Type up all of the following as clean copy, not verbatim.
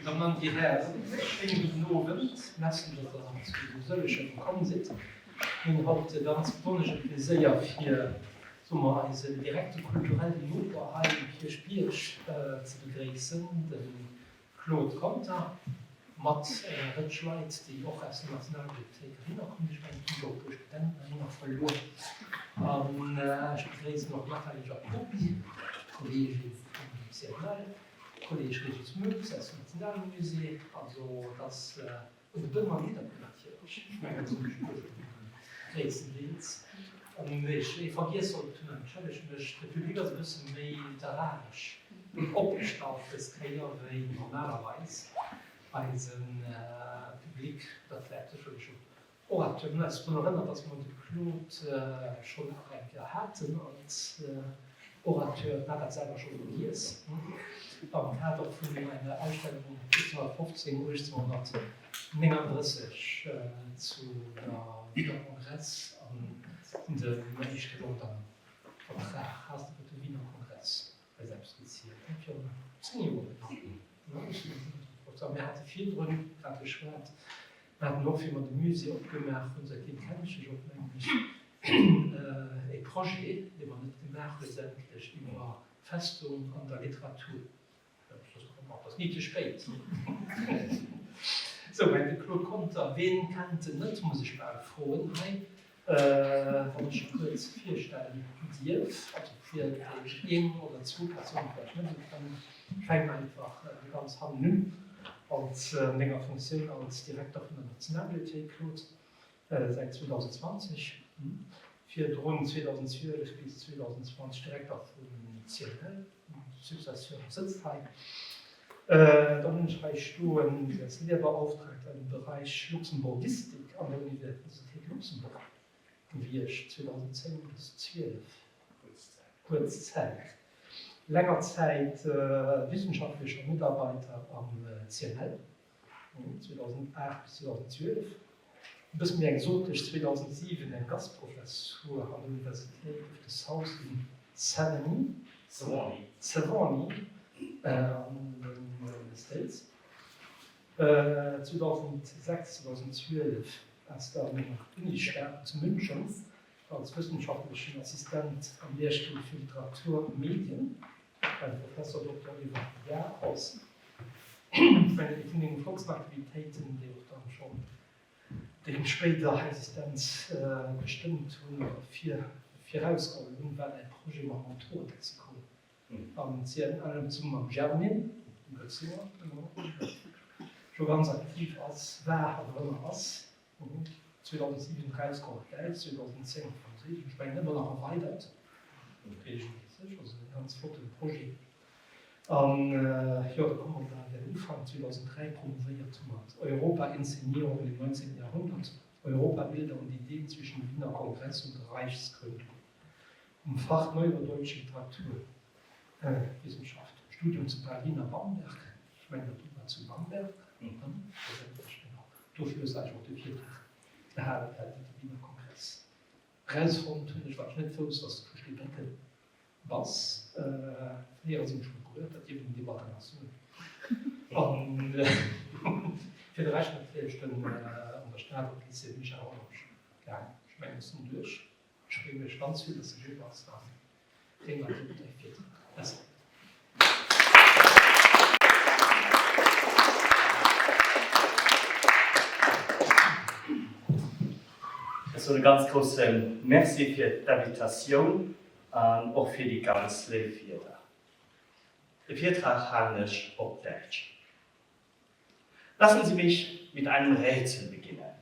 Dammen an Dir Hären, schéine gudden Owend. Merci, datt Der zu esou sëllege gekomm sidd. Mir hunn haut e ganz besonnesche Pleséier, fir, soe mer, eisen direkte kulturellen Noper hei um Kierchbierg ze begréissen, de Claude Conter, mat enger Rëtsch Leit, déi och aus der Nationalbibliothéik eriwwer kommen. Ech mengen, et hunn och e puer Studenten heihinner verluer. An ech begréissen och d'Nathalie Jacoby, Kolleegin vum CNL. Kolleg Régis Moes aus dem Nationalmusée, also et ass un de Bënn an Nidderkuer natierlech, ech mengen dat soll ech gréisstendeels, an ech ee vergiess sollt hunn, entschëllegt mech, de Public ass e bësse méi literaresch opgestallt dës Kéier wéi normalerweis eise Public, dat vläicht sécherlech och Orateur hunn eis drun erënnert, dass mer de Claude schonn nach eng Kéier haten als Orateur. En hat dat selwer scho vergiess am Kader vun enger Ausstellung 1815, 1839 zu der Wiener Kongress an dem éischte Londoner Vertrag. Has de de Wiener Kongress eis eppes gezielt virun 10 Joer? Mir hate virdrun grad geschwat. Mir haten och, wéi mer de Musée opgemaach hunn, säitdeem kennen ech dech och, mengen ech, e Projet, dee mer net gemaach hunn, sämtlech iwwer Festung an der Literatur. Et ass ni ze spéit. Sou, mä de Claude Conter, ween kennt en net, muss ech bal froen hei, wann ech e kuerz virstellen dierf, also fir déi eng oder zwou Persounen vläicht net esou kennen. Ech fänken einfach ganz hannen un. Als menger Funktioun als Direkter vun der Nationalbibliothéik, Claude, säit 2020, virdrun 2012 bis 2020 Direkter vum CNL, Successeur sëtzt hei. Dann hunn ech hei stoen, als Lehrbeauftragter im Bereich Luxemburgistik an der Universität Luxemburg gewiescht, 2010 bis 12, kuerz Zäit. Länger Zäit wissenschaftlecher Mitarbeiter am CNL, 2008 bis 2012, e bësse méi exotesch, 2007 eng Gastprofessur an der Universitéit of the South in Sewanee, Sewanee an de States. 2006, 2012 ass dann d'Unisstad zu München als wëssenschaftlechen Assistent am Lehrstuhl fir Literatur a Medien beim Professor Dokter Oliver Jacobs. Ech mengen, eng vun denge flottsten Aktivitéiten, déi och dann schonn deng spéider Existenz bestëmmt hunn oder virausgeholl hunn, war däi Projet mam Motorlexikon am CNL zesumme mam Germin, dem Götz Singer, scho ganz aktiv ass, war an nach ëmmer ass. 2007 erauskomm op Däitsch, 2010 op Franséisch, ech mengen ëmmer nach erweidert reegelméisseg, also e ganz flotte Projet. An jo, da komme mer da den Ufank 2003 promovéiert mat Europa-Inszenierung im 19. Jahrhundert, Europabilder und Ideen zwischen Wiener Kongress und Reichsgründung um Fach Neuere Deutsche Literaturwissenschaft, Studium zu Berlin a Bamberg, ech mengen dat do war zu Bamberg, genau. Dofir hues de eigentlech och de Virtrag gehalen, well de Wiener Kongress erausfonnt hunn. Ech, wat ech net wousst, ass, dass du vu Steebréckel bass. Fréier sinn ech mol gehuet, dat dierf een dir bal nach soen. An fir de Rescht natierlech den an der Stad op Lycée Michel Rodange gaangen. Ech mengen, ech sinn duerch. Ech freeë mech ganz vill, dass de do bass a bréng eis op däi Virtrag. Merci. Ech soen e ganz grousse Merci fir d'Invitatioun an och fir déi ganz léif Wierder. De Virtrag halen ech op Däitsch. Lassen Sie mich mit einem Rätsel beginnen.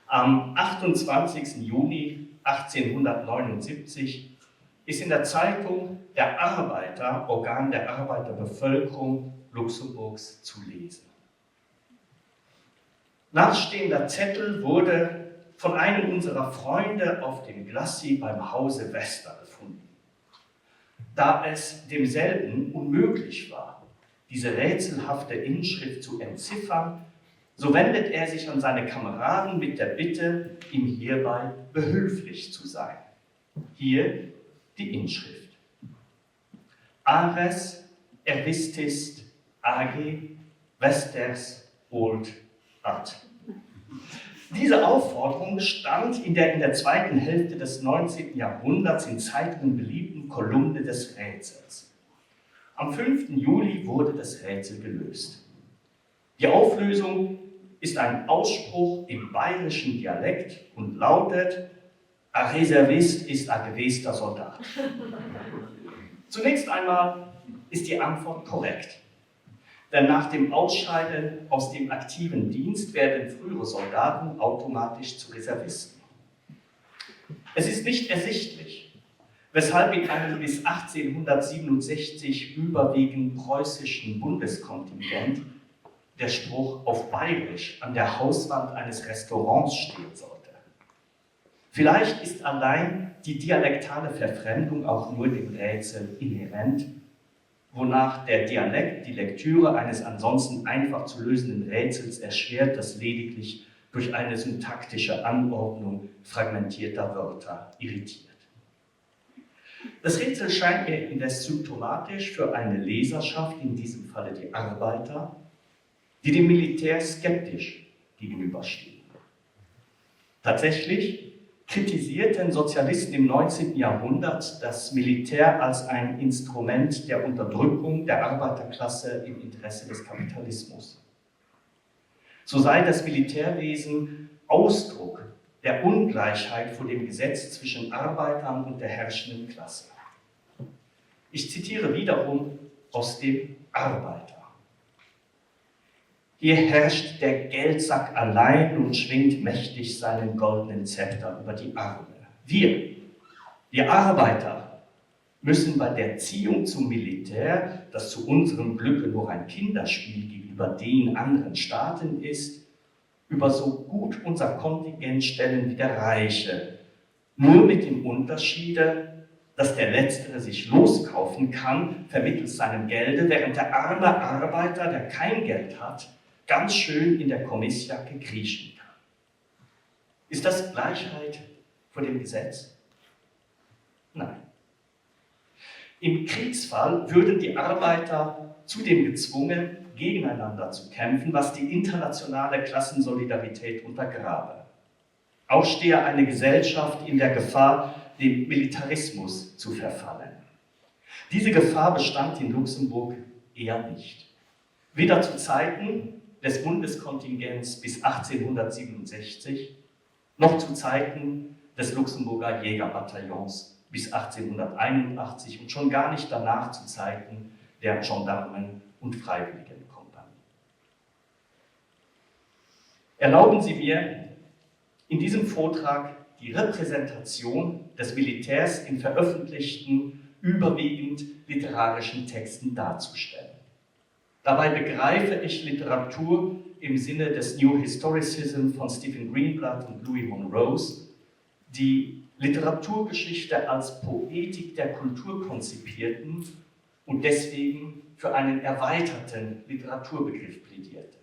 Am 28. Juni 1879 ist in der Zeitung Der Arbeiter, Organ der Arbeiterbevölkerung Luxemburgs zu lesen. Nachstehender Zettel wurde von einem unserer Freunde auf dem Glacis beim Hause Wester gefunden. Da es demselben unmöglich war, diese rätselhafte Inschrift zu entziffern, so wendet er sich an seine Kameraden mit der Bitte, ihm hierbei behülflich zu sein. Hier die Inschrift. Ares ervistist age. Westers holt Ad. Diese Aufforderung stand in der in der zweiten Hälfte des 19. Jahrhunderts in Zeitungen beliebten Kolumne des Rätsels. Am 5. Juli wurde das Rätsel gelöst. Die Auflösung ist ein Ausspruch im bayerischen Dialekt und lautet: A Reservist ist a gewester Soldat. Zunächst einmal ist die Antwort korrekt. Denn nach dem Ausscheiden aus dem aktiven Dienst werden frühere Soldaten automatisch zu Reservisten. Es ist nicht ersichtlich, weshalb in einem bis 1867 überwiegend preußischen Bundeskontingent der Spruch auf Bayerisch an der Hauswand eines Restaurants stehen sollte. Vielleicht ist allein die dialektale Verfremdung auch nur dem Rätsel inhärent, wonach der Dialekt die Lektüre eines ansonsten einfach zu lösenden Rätsels erschwert, das lediglich durch eine syntaktische Anordnung fragmentierter Wörter irritiert. Das Rätsel scheint mir indes symptomatisch für eine Leserschaft, in diesem Falle die Arbeiter, die dem Militär skeptisch gegenüberstehen. Tatsächlich kritisierten Sozialisten im 19. Jahrhundert das Militär als ein Instrument der Unterdrückung der Arbeiterklasse im Interesse des Kapitalismus. So sei das Militärwesen Ausdruck der Ungleichheit vor dem Gesetz zwischen Arbeitern und der herrschenden Klasse. Ich zitiere wiederum aus dem Arbeiter. Hier herrscht der Geldsack allein und schwingt mächtig seinen goldenen Zepter über die Arme. Wir, die Arbeiter, müssen bei der Ziehung zum Militär, das zu unserem Glücke nur ein Kinderspiel gegenüber den anderen Staaten ist, über so gut unser Kontingent stellen wie der Reiche, nur mit dem Unterschiede, dass der Letztere sich loskaufen kann, vermittels seinem Gelde, während der arme Arbeiter, der kein Geld hat, ganz schön in der Kommissjacke kriechen kann. Ist das Gleichheit vor dem Gesetz? Nein. Im Kriegsfall würden die Arbeiter zudem gezwungen, gegeneinander zu kämpfen, was die internationale Klassensolidarität untergrabe. Auch stehe eine Gesellschaft in der Gefahr, dem Militarismus zu verfallen. Diese Gefahr bestand in Luxemburg eher nicht. Weder zu Zeiten des Bundeskontingents bis 1867 noch zu Zeiten des Luxemburger Jägerbataillons bis 1881 und schon gar nicht danach zu Zeiten der Gendarmen und Freiwilligenkompanie. Erlauben Sie mir, in diesem Vortrag die Repräsentation des Militärs in veröffentlichten, überwiegend literarischen Texten darzustellen. Dabei begreife ich Literatur im Sinne des New Historicism von Stephen Greenblatt und Louis Monrose, die Literaturgeschichte als Poetik der Kultur konzipierten und deswegen für einen erweiterten Literaturbegriff plädierten.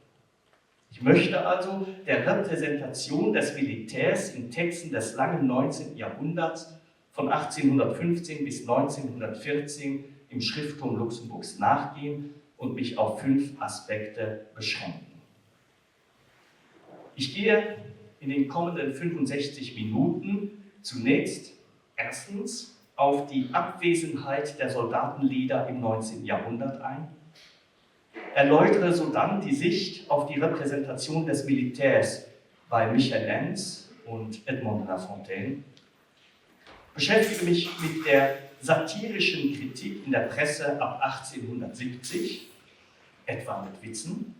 Ich möchte also der Repräsentation des Militärs in Texten des langen 19. Jahrhunderts von 1815 bis 1914 im Schrifttum Luxemburgs nachgehen und mich auf fünf Aspekte beschränken. Ich gehe in den kommenden 65 Minuten zunächst erstens auf die Abwesenheit der Soldatenlieder im 19. Jahrhundert ein, erläutere sodann die Sicht auf die Repräsentation des Militärs bei Michael Lenz und Edmond Lafontaine, beschäftige mich mit der satirischen Kritik in der Presse ab 1870, etwa mit Witzen,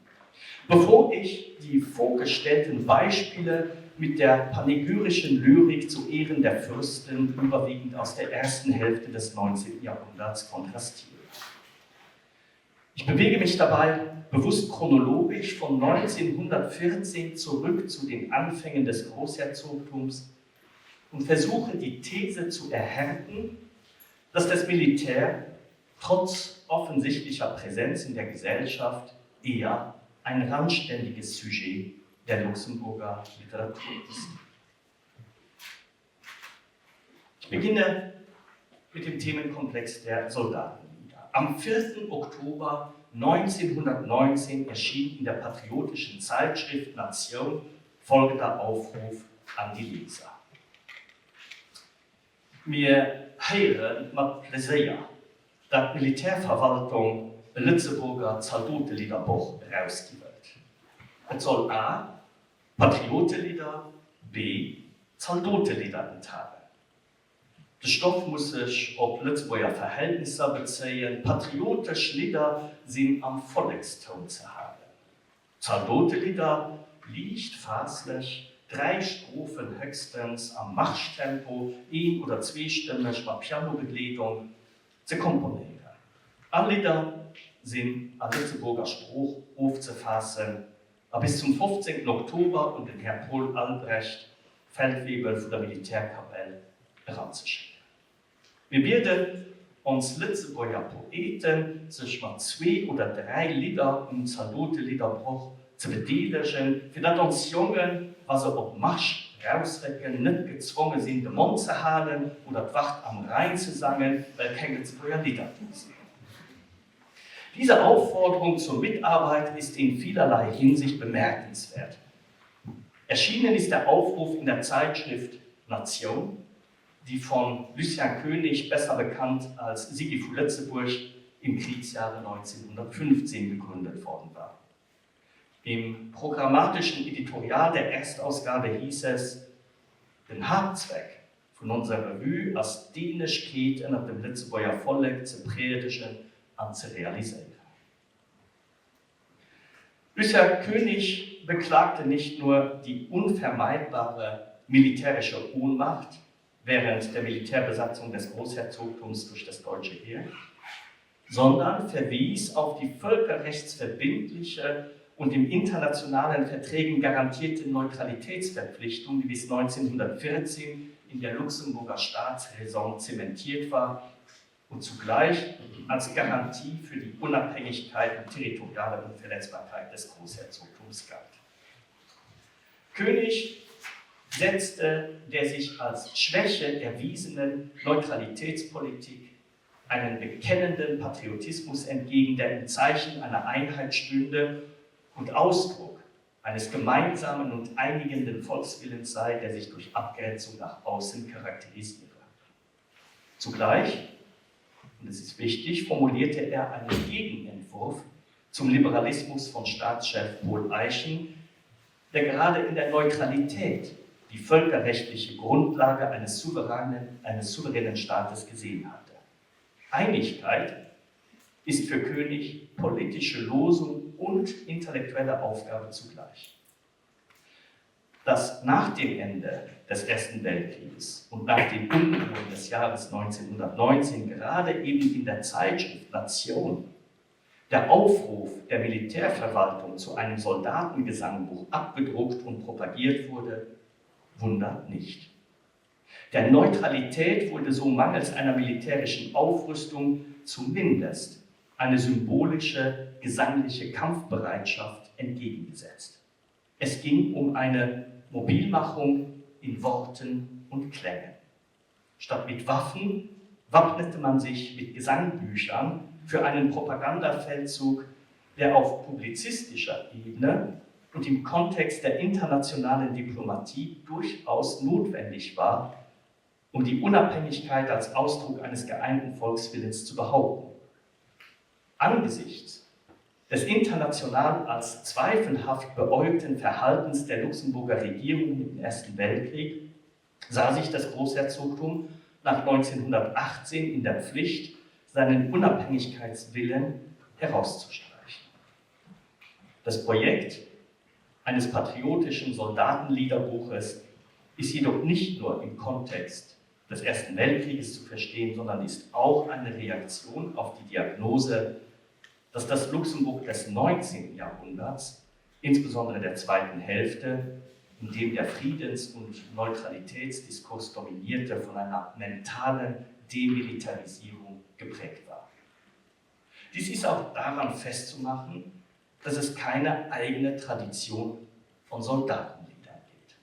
bevor ich die vorgestellten Beispiele mit der panegyrischen Lyrik zu Ehren der Fürsten überwiegend aus der ersten Hälfte des 19. Jahrhunderts kontrastiere. Ich bewege mich dabei bewusst chronologisch von 1914 zurück zu den Anfängen des Großherzogtums und versuche die These zu erhärten, dass das Militär trotz offensichtlicher Präsenz in der Gesellschaft eher ein randständiges Sujet der Luxemburger Literatur ist. Ich beginne mit dem Themenkomplex der Soldatenlieder. Am 4. Oktober 1919 erschien in der patriotischen Zeitschrift Nation folgender Aufruf an die Leser. Mir héiere mat Pleséier, dat d'Militärverwaltung e Lëtzebuurger Zaldotelidderboch erausgi wëllt. Et soll a. Patriotelidder, b. Zaldotelidder enthalen. De Stoff muss sech op Lëtzebuerger Verhältnisser bezéien, patriotesch Lidder sinn am Vollekstoun ze halen. Zaldotelidder, liicht faaslech, 3 Strophen höchstens am Marschtempo, een oder zweestëmmeg mat Pianobegleedung, ze komponéieren. All Lidder sinn a Lëtzebuurger Sprooch ofzefaassen a bis zum 15 Oktober un den Här Paul Albrecht, Feldwebel vu der Militärkapell, eranzeschécken. Mir bieden ons Lëtzebuerger Poeten, sech mat zwee oder dräi Lidder um Zaldotelidderbroch ze bedeelegen, fir datt ons Jongen, wa se op Marsch rausrécken, net gezwonge sinn, de Mond ze halen oder d'Wacht am Rhein ze sangen, well keng Lëtzebuerger Lidder do sinn. Diese Aufforderung zur Mitarbeit ist in vielerlei Hinsicht bemerkenswert. Erschienen ist der Aufruf in der Zeitschrift Nation, die von Lucien König, besser bekannt als Sigi vu Lëtzebuerg, im Kriegsjahre 1915 gegründet worden war. Im programmatischen Editorial der Erstausgabe hieß es: Den Haaptzweck vun onser Revue ass d'Eenegkeet ënnert dem Lëtzebuerger Vollek ze priedegen an ze realiséieren. Lucien König beklagte nicht nur die unvermeidbare militärische Ohnmacht während der Militärbesatzung des Großherzogtums durch das deutsche Heer, sondern verwies auf die völkerrechtsverbindliche und im internationalen Verträgen garantierte Neutralitätsverpflichtung, die bis 1914 in der Luxemburger Staatsräson zementiert war und zugleich als Garantie für die Unabhängigkeit und territoriale Unverletzbarkeit des Großherzogtums galt. König setzte der sich als Schwäche erwiesenen Neutralitätspolitik einen bekennenden Patriotismus entgegen, der im Zeichen einer Einheit stünde und Ausdruck eines gemeinsamen und einigenden Volkswillens sei, der sich durch Abgrenzung nach außen charakterisiere. Zugleich, und es ist wichtig, formulierte er einen Gegenentwurf zum Liberalismus von Staatschef Paul Eichen, der gerade in der Neutralität die völkerrechtliche Grundlage eines souveränen, eines souveränen Staates gesehen hatte. Einigkeit ist für König politische Losung und intellektuelle Aufgabe zugleich. Dass nach dem Ende des Ersten Weltkrieges und nach den Unruhen des Jahres 1919 gerade eben in der Zeitschrift Nation der Aufruf der Militärverwaltung zu einem Soldatengesangbuch abgedruckt und propagiert wurde, wundert nicht. Der Neutralität wurde so mangels einer militärischen Aufrüstung zumindest eine symbolische gesangliche Kampfbereitschaft entgegengesetzt. Es ging um eine Mobilmachung in Worten und Klängen. Statt mit Waffen wappnete man sich mit Gesangbüchern für einen Propagandafeldzug, der auf publizistischer Ebene und im Kontext der internationalen Diplomatie durchaus notwendig war, um die Unabhängigkeit als Ausdruck eines geeinten Volkswillens zu behaupten. Angesichts des international als zweifelhaft beäugten Verhaltens der Luxemburger Regierung im Ersten Weltkrieg sah sich das Großherzogtum nach 1918 in der Pflicht, seinen Unabhängigkeitswillen herauszustreichen. Das Projekt eines patriotischen Soldatenliederbuches ist jedoch nicht nur im Kontext des Ersten Weltkrieges zu verstehen, sondern ist auch eine Reaktion auf die Diagnose, dass das Luxemburg des 19. Jahrhunderts, insbesondere der zweiten Hälfte, in dem der Friedens- und Neutralitätsdiskurs dominierte, von einer mentalen Demilitarisierung geprägt war. Dies ist auch daran festzumachen, dass es keine eigene Tradition von Soldatenliedern gibt.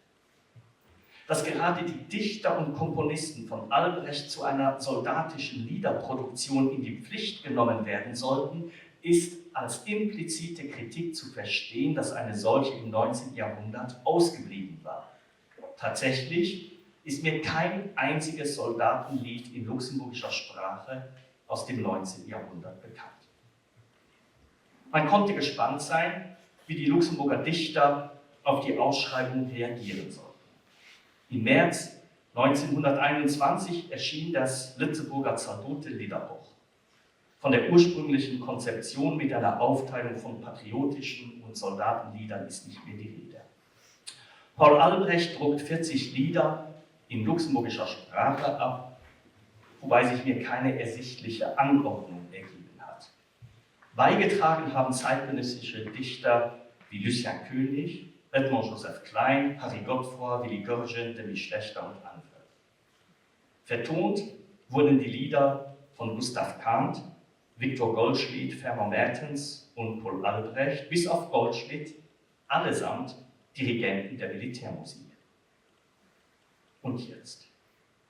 Dass gerade die Dichter und Komponisten von Albrecht zu einer soldatischen Liederproduktion in die Pflicht genommen werden sollten, ist als implizite Kritik zu verstehen, dass eine solche im 19. Jahrhundert ausgeblieben war. Tatsächlich ist mir kein einziges Soldatenlied in luxemburgischer Sprache aus dem 19. Jahrhundert bekannt. Man konnte gespannt sein, wie die Luxemburger Dichter auf die Ausschreibung reagieren sollten. Im März 1921 erschien das Lützeburger Zaldote Liederbuch. Von der ursprünglichen Konzeption mit einer Aufteilung von patriotischen und Soldatenliedern ist nicht mehr die Rede. Paul Albrecht druckt 40 Lieder in luxemburgischer Sprache ab, wobei sich mir keine ersichtliche Anordnung ergeben hat. Beigetragen haben zeitgenössische Dichter wie Lucien König, Edmond Joseph Klein, Harry Godefroy, Willy Görgen, Demi Schlechter und andere. Vertont wurden die Lieder von Gustav Kahnt, Viktor Goldschmidt, Fernand Mertens und Paul Albrecht, bis auf Goldschmidt allesamt Dirigenten der Militärmusik. Und jetzt.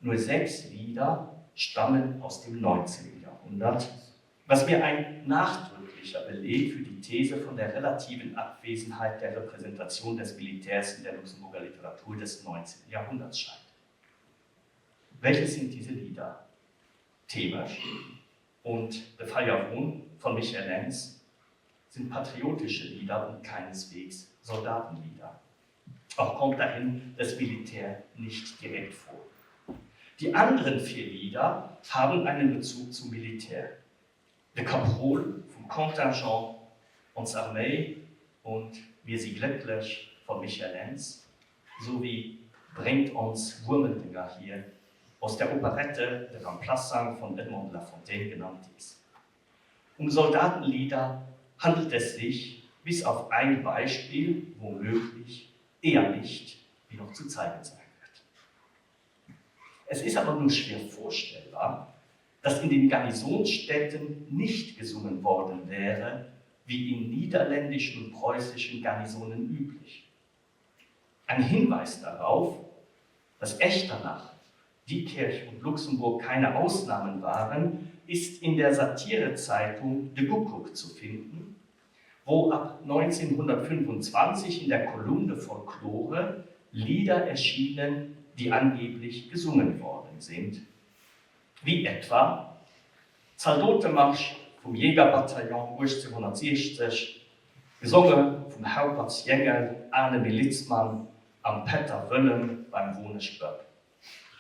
Nur sechs Lieder stammen aus dem 19. Jahrhundert, was mir ein nachdrücklicher Beleg für die These von der relativen Abwesenheit der Repräsentation des Militärs in der Luxemburger Literatur des 19. Jahrhunderts scheint. Welche sind diese Lieder? Themisch und De Feierwohn von Michael Lenz sind patriotische Lieder und keineswegs Soldatenlieder. Auch kommt dahin das Militär nicht direkt vor. Die anderen vier Lieder haben einen Bezug zum Militär. De Kaprol vum Contingent, Ons Arméi und Mir si glécklech von Michael Lentz sowie Bréngt ons Wuermeldenger hier aus der Operette De Remplaçant von Edmond de la Fontaine genannt Dicks. Um Soldatenlieder handelt es sich, bis auf ein Beispiel, womöglich eher nicht, wie noch zu zeigen sein wird. Es ist aber nur schwer vorstellbar, dass in den Garnisonsstädten nicht gesungen worden wäre, wie in niederländischen und preußischen Garnisonen üblich. Ein Hinweis darauf, dass Echternach, Diekirch und Luxemburg keine Ausnahmen waren, ist in der Satirezeitung De Guckuck zu finden, wo ab 1925 in der Kolumne Folklore Lieder erschienen, die angeblich gesungen worden sind, wie etwa Zaldotemarsch vum Jägerbataillon 1860, gesonge vum Hauperts Jengel, ale Milizmann am Pätter Wëllem beim Wonesch Bëpp.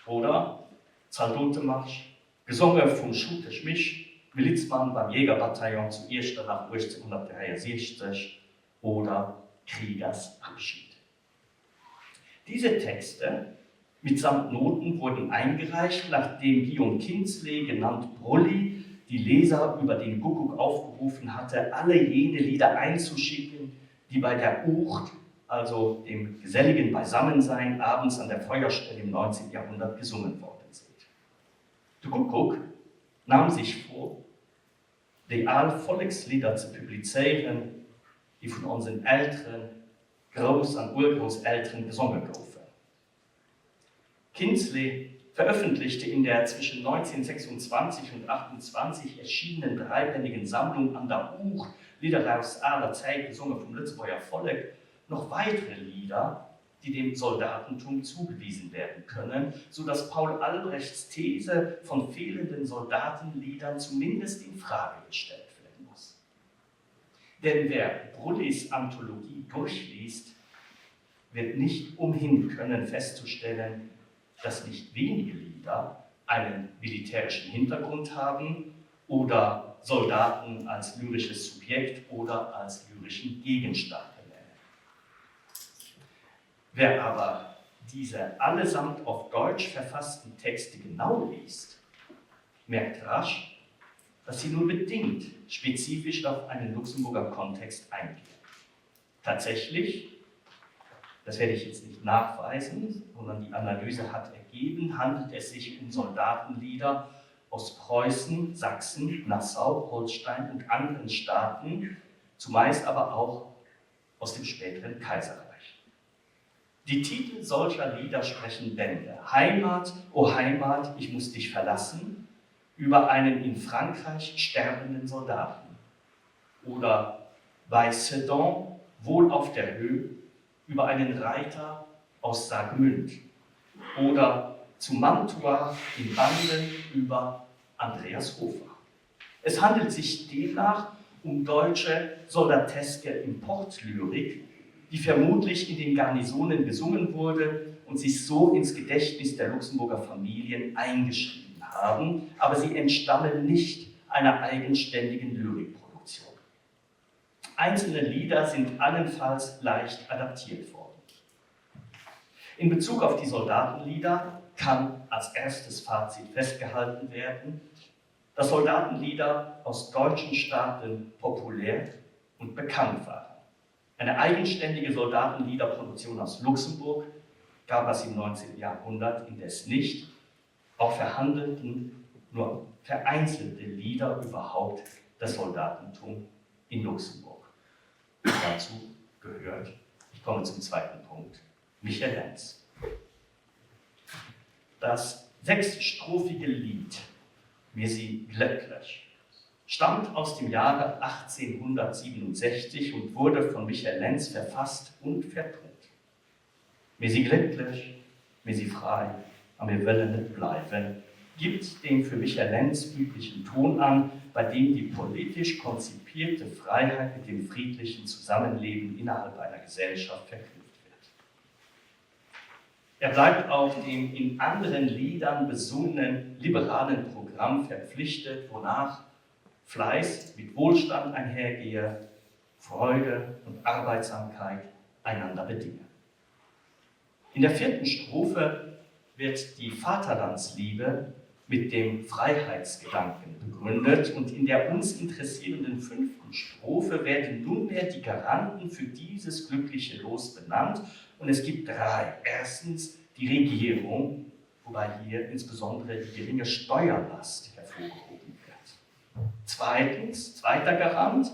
Oder Zaldotemarsch, gesonge vum Schutesch Misch, Milizmann beim Jägerbataillon zu Iechternach 1863 oder Kriegers Abschied. Diese Texte mitsamt Noten wurden eingereicht, nachdem Guillaume Kinsley, genannt Brulli, die Leser über den Guckuck aufgerufen hatte, alle jene Lieder einzuschicken, die bei der Ucht, also dem geselligen Beisammensein abends an der Feuerstelle im 19. Jahrhundert gesungen worden sind. De Guckuck nahm sich vor, déi al Vollekslidder ze publizéieren, déi vun onsen Elteren, Grouss an Urgrousselteren gesonge goufen. Kinsley veröffentlichte in der zwischen 1926 und 28 erschienenen dreibändigen Sammlung An der Uucht, Lidder aus aler Zäit, gesonge vum Lëtzebuerger Vollek noch weitere Lieder, die dem Soldatentum zugewiesen werden können, so dass Paul Albrechts These von fehlenden Soldatenliedern zumindest in Frage gestellt werden muss. Denn wer Brullis Anthologie durchliest, wird nicht umhin können festzustellen, dass nicht wenige Lieder einen militärischen Hintergrund haben oder Soldaten als lyrisches Subjekt oder als lyrischen Gegenstand benennen. Wer aber diese allesamt auf Deutsch verfassten Texte genau liest, merkt rasch, dass sie nur bedingt spezifisch auf einen Luxemburger Kontext eingehen. Tatsächlich, das werde ich jetzt nicht nachweisen, sondern die Analyse hat ergeben, handelt es sich um Soldatenlieder aus Preußen, Sachsen, Nassau, Holstein und anderen Staaten, zumeist aber auch aus dem späteren Kaiserreich. Die Titel solcher Lieder sprechen Bände. Heimat, o Heimat, ich muss dich verlassen, über einen in Frankreich sterbenden Soldaten. Oder bei Sedan wohl auf der Höhe über einen Reiter aus Saargmünd oder zu Mantua in Banden über Andreas Hofer. Es handelt sich demnach um deutsche soldateske Importlyrik, die vermutlich in den Garnisonen gesungen wurde und sich so ins Gedächtnis der Luxemburger Familien eingeschrieben haben, aber sie entstammen nicht einer eigenständigen Lyrikproduktion. Einzelne Lieder sind allenfalls leicht adaptiert worden. In Bezug auf die Soldatenlieder kann als erstes Fazit festgehalten werden, dass Soldatenlieder aus deutschen Staaten populär und bekannt waren. Eine eigenständige Soldatenliederproduktion aus Luxemburg gab es im 19. Jahrhundert indes nicht, auch verhandelten nur vereinzelte Lieder überhaupt das Soldatentum in Luxemburg. Dazu gehört, ich komme zum zweiten Punkt, Michael Lenz. Das sechstrophige Lied Mir si glécklech stammt aus dem Jahre 1867 und wurde von Michael Lenz verfasst und vertont. Mir si glécklech, mir si fräi a mir wëllen net bleiwen, gibt den für Michael Lenz üblichen Ton an, bei dem die politisch konzipierte Freiheit mit dem friedlichen Zusammenleben innerhalb einer Gesellschaft verknüpft wird. Er bleibt auch dem in anderen Liedern besungenen liberalen Programm verpflichtet, wonach Fleiß mit Wohlstand einhergehe, Freude und Arbeitsamkeit einander bedingen. In der vierten Strophe wird die Vaterlandsliebe mit dem Freiheitsgedanken begründet und in der uns interessierenden fünften Strophe werden nunmehr die Garanten für dieses glückliche Los benannt und es gibt drei. Erstens die Regierung, wobei hier insbesondere die geringe Steuerlast hervorgehoben wird. Zweitens, zweiter Garant,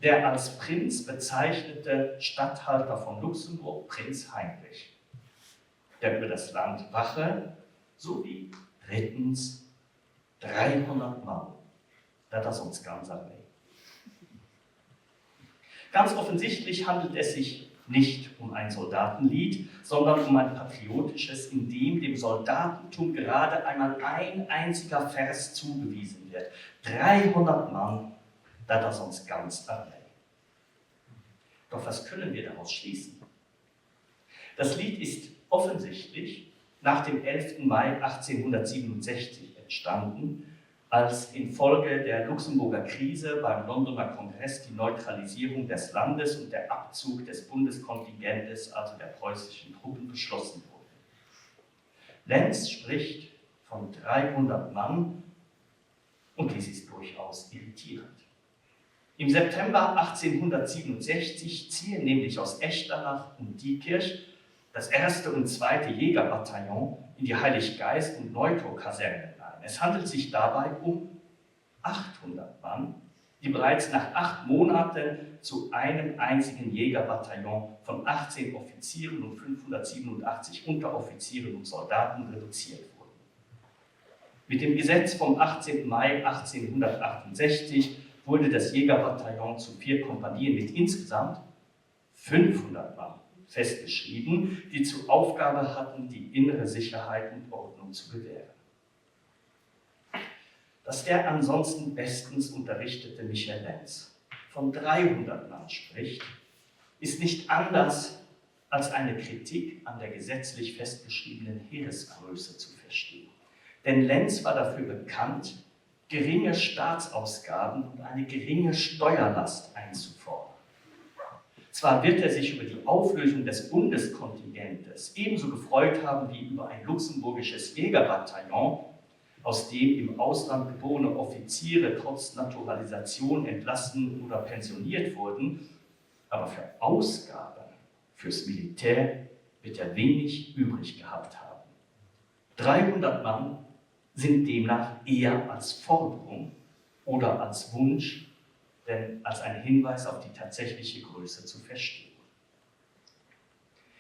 der als Prinz bezeichnete Statthalter von Luxemburg, Prinz Heinrich, der über das Land wache, sowie drittens 300 Mann, dat ass ons ganz Arméi. Ganz offensichtlich handelt es sich nicht um ein Soldatenlied, sondern um ein patriotisches, in dem dem Soldatentum gerade einmal ein einziger Vers zugewiesen wird. 300 Mann, dat ass ons ganz Arméi. Doch was können wir daraus schließen? Das Lied ist offensichtlich nach dem 11. Mai 1867 entstanden, als infolge der Luxemburger Krise beim Londoner Kongress die Neutralisierung des Landes und der Abzug des Bundeskontingentes, also der preußischen Truppen, beschlossen wurde. Lenz spricht von 300 Mann und dies ist durchaus irritierend. Im September 1867 ziehen nämlich aus Echternach und Diekirch das erste und zweite Jägerbataillon in die Heiliggeist- und Neutorkasernen ein. Es handelt sich dabei um 800 Mann, die bereits nach acht Monaten zu einem einzigen Jägerbataillon von 18 Offizieren und 587 Unteroffizieren und Soldaten reduziert wurden. Mit dem Gesetz vom 18. Mai 1868 wurde das Jägerbataillon zu vier Kompanien mit insgesamt 500 Mann festgeschrieben, die zur Aufgabe hatten, die innere Sicherheit und Ordnung zu gewähren. Dass der ansonsten bestens unterrichtete Michael Lenz von 300 Mann spricht, ist nicht anders als eine Kritik an der gesetzlich festgeschriebenen Heeresgröße zu verstehen. Denn Lenz war dafür bekannt, geringe Staatsausgaben und eine geringe Steuerlast einzufordern. Zwar wird er sich über die Auflösung des Bundeskontingentes ebenso gefreut haben wie über ein luxemburgisches Jägerbataillon, aus dem im Ausland geborene Offiziere trotz Naturalisation entlassen oder pensioniert wurden, aber für Ausgaben fürs Militär wird er wenig übrig gehabt haben. 300 Mann sind demnach eher als Forderung oder als Wunsch, denn als ein Hinweis auf die tatsächliche Größe zu verstehen.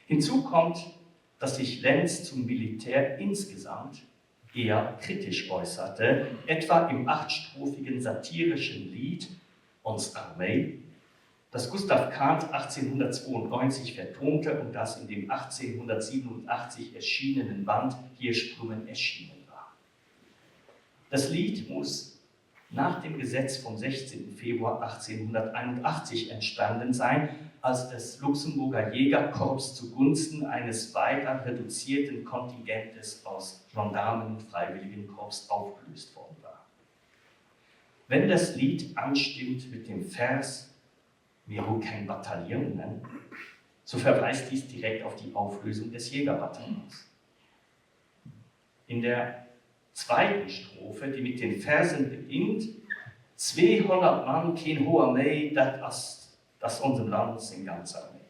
Hinzu kommt, dass sich Lenz zum Militär insgesamt eher kritisch äußerte, etwa im achtstrophigen satirischen Lied. Ons Arméi, das Gustav Kahnt 1892 vertonte und das in dem 1887 erschienenen Band Hirschblumen erschienen war. Das Lied muss nach dem Gesetz vom 16. Februar 1881 entstanden sein, als das Luxemburger Jägerkorps zugunsten eines weiter reduzierten Kontingentes aus Gendarmen und Freiwilligenkorps aufgelöst worden war. Wenn das Lied anstimmt mit dem Vers Mir hu keng Bataillonen, so verweist dies direkt auf die Auflösung des Jägerbataillons. In der zweiten Strophe, die mit den Versen beginnt, 200 Mann, keen Hoer méi, dat ass das onsem Land seng ganz Arméi.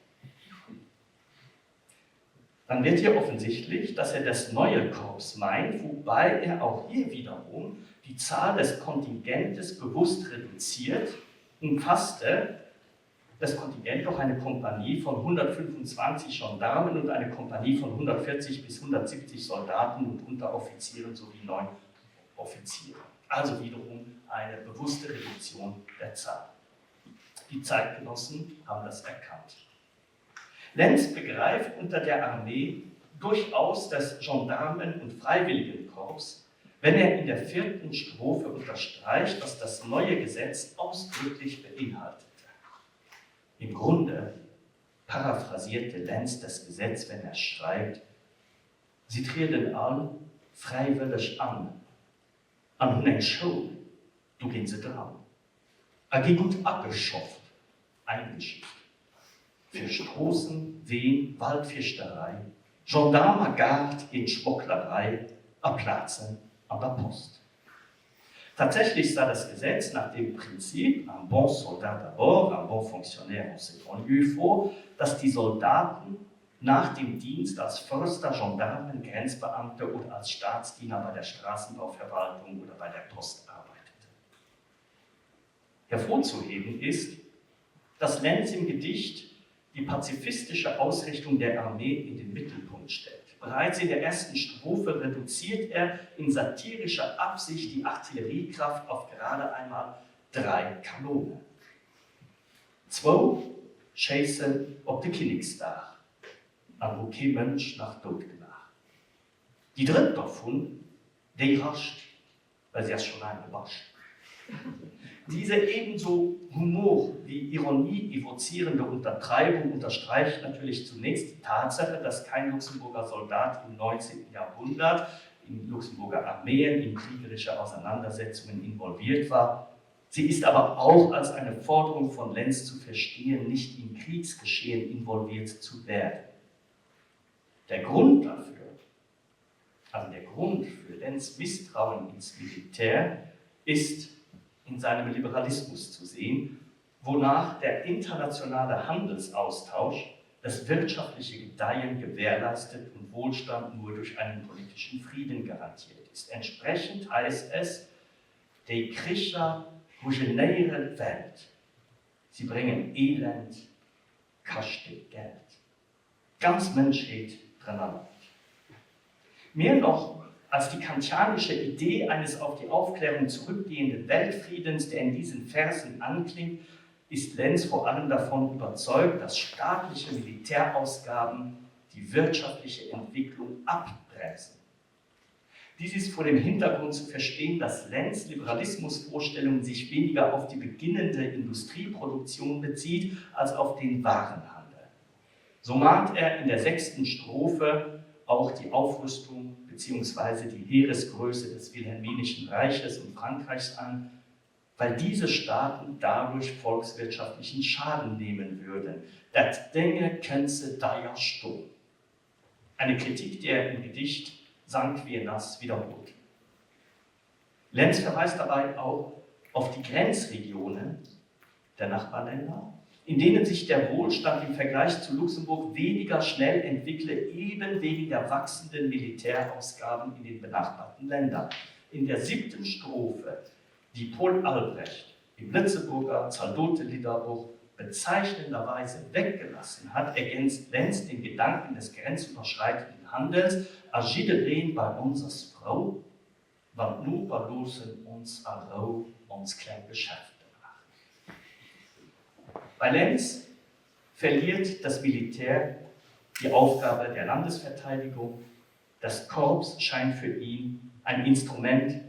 Dann wird hier offensichtlich, dass er das neue Korps meint, wobei er auch hier wiederum die Zahl des Kontingentes bewusst reduziert, umfasste das Kontingent doch eine Kompanie von 125 Gendarmen und eine Kompanie von 140 bis 170 Soldaten und Unteroffizieren sowie neun Offiziere. Also wiederum eine bewusste Reduktion der Zahl. Die Zeitgenossen haben das erkannt. Lenz begreift unter der Armee durchaus das Gendarmen- und Freiwilligenkorps, wenn er in der vierten Strophe unterstreicht, was das neue Gesetz ausdrücklich beinhaltete. Im Grunde paraphrasierte Lenz das Gesetz, wenn er schreibt: Sie trieden all fräiwëlleg an an hunn eng Schoul, do ginn se dran a gi gutt ageschofft, eingeschifft, fir Stroossen, Ween, Waldfierschterei, Gendarm a Gard géint Schmocklerei a Plazen an der Post. Tatsächlich sah das Gesetz nach dem Prinzip un bon soldat d'abord, un bon fonctionnaire en second lieu vor, dass die Soldaten nach dem Dienst als Förster, Gendarmen, Grenzbeamte oder als Staatsdiener bei der Straßenbauverwaltung oder bei der Post arbeiteten. Hervorzuheben ist, dass Lenz im Gedicht die pazifistische Ausrichtung der Armee in den Mittelpunkt stellt. Bereits in der ersten Strophe reduziert er in satirischer Absicht die Artilleriekraft auf gerade einmal drei Kanonen. Zwou schéissen op de Kinneksdag an hu kee Mënsch nach dout gemaach. Déi drëtt dovun, déi rascht, well si ass scho laang gebascht. Diese ebenso Humor wie Ironie evozierende Untertreibung unterstreicht natürlich zunächst die Tatsache, dass kein Luxemburger Soldat im 19. Jahrhundert in Luxemburger Armeen in kriegerische Auseinandersetzungen involviert war. Sie ist aber auch als eine Forderung von Lenz zu verstehen, nicht in Kriegsgeschehen involviert zu werden. Der Grund dafür, also der Grund für Lenz Misstrauen ins Militär, ist in seinem Liberalismus zu sehen, wonach der internationale Handelsaustausch das wirtschaftliche Gedeihen gewährleistet und Wohlstand nur durch einen politischen Frieden garantiert ist. Entsprechend heißt es, Déi Kricher rugenéieren d'Welt, si bréngen Elend, kaschte Geld. D'ganz Mënschheet drënner leit. Mehr noch als die kantianische Idee eines auf die Aufklärung zurückgehenden Weltfriedens, der in diesen Versen anklingt, ist Lenz vor allem davon überzeugt, dass staatliche Militärausgaben die wirtschaftliche Entwicklung abbremsen. Dies ist vor dem Hintergrund zu verstehen, dass Lenz Liberalismusvorstellungen sich weniger auf die beginnende Industrieproduktion bezieht als auf den Warenhandel. So mahnt er in der sechsten Strophe auch die Aufrüstung bzw. die Heeresgröße des Wilhelminischen Reiches und Frankreichs an, weil diese Staaten dadurch volkswirtschaftlichen Schaden nehmen würden. Dat Dénge kënnt se deier stoen. Eine Kritik, die er im Gedicht Sank wie nass wiederholt. Lenz verweist dabei auch auf die Grenzregionen der Nachbarländer, in denen sich der Wohlstand im Vergleich zu Luxemburg weniger schnell entwickle, eben wegen der wachsenden Militärausgaben in den benachbarten Ländern. In der siebten Strophe, die Paul Albrecht im Lëtzebuerger Zaldotelidderbuch bezeichnenderweise weggelassen hat, ergänzt Lenz den Gedanken des grenzüberschreitenden Handels, A jiddereen bei ons ass frou, wann d'Noper loossen ons a Rou ons kleng Geschäfte maachen. Bei Lenz verliert das Militär die Aufgabe der Landesverteidigung. Das Korps scheint für ihn ein Instrument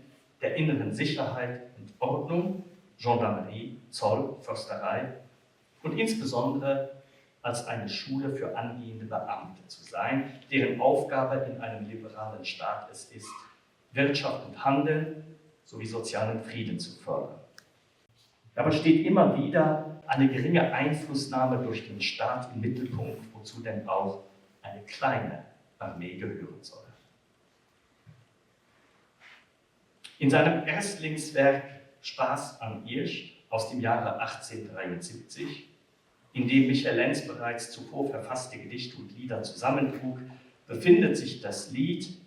der inneren Sicherheit und Ordnung, Gendarmerie, Zoll, Försterei und insbesondere als eine Schule für angehende Beamte zu sein, deren Aufgabe in einem liberalen Staat es ist, Wirtschaft und Handel sowie sozialen Frieden zu fördern. Dabei steht immer wieder eine geringe Einflussnahme durch den Staat im Mittelpunkt, wozu denn auch eine kleine Armee gehören soll. In seinem Erstlingswerk Spaß an Irsch aus dem Jahre 1873, in dem Michael Lenz bereits zuvor verfasste Gedichte und Lieder zusammentrug, befindet sich das Lied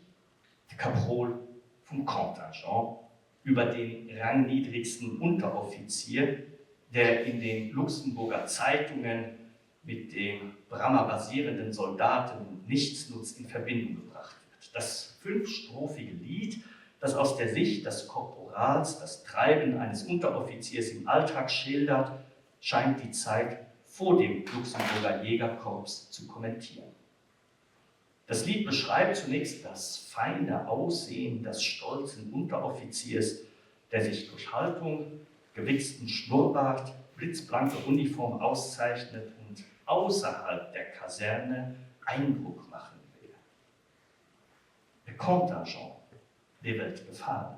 De Kaprol vum Contingent über den rangniedrigsten Unteroffizier, der in den Luxemburger Zeitungen mit dem Brammer basierenden Soldaten und Nichtsnutz in Verbindung gebracht wird. Das fünfstrophige Lied, das aus der Sicht des Korporals das Treiben eines Unteroffiziers im Alltag schildert, scheint die Zeit vor dem Luxemburger Jägerkorps zu kommentieren. Das Lied beschreibt zunächst das feine Aussehen des stolzen Unteroffiziers, der sich durch Haltung, gewichsten Schnurrbart, blitzblanke Uniform auszeichnet und außerhalb der Kaserne Eindruck machen will. E Contingent, dee wëllt gefalen.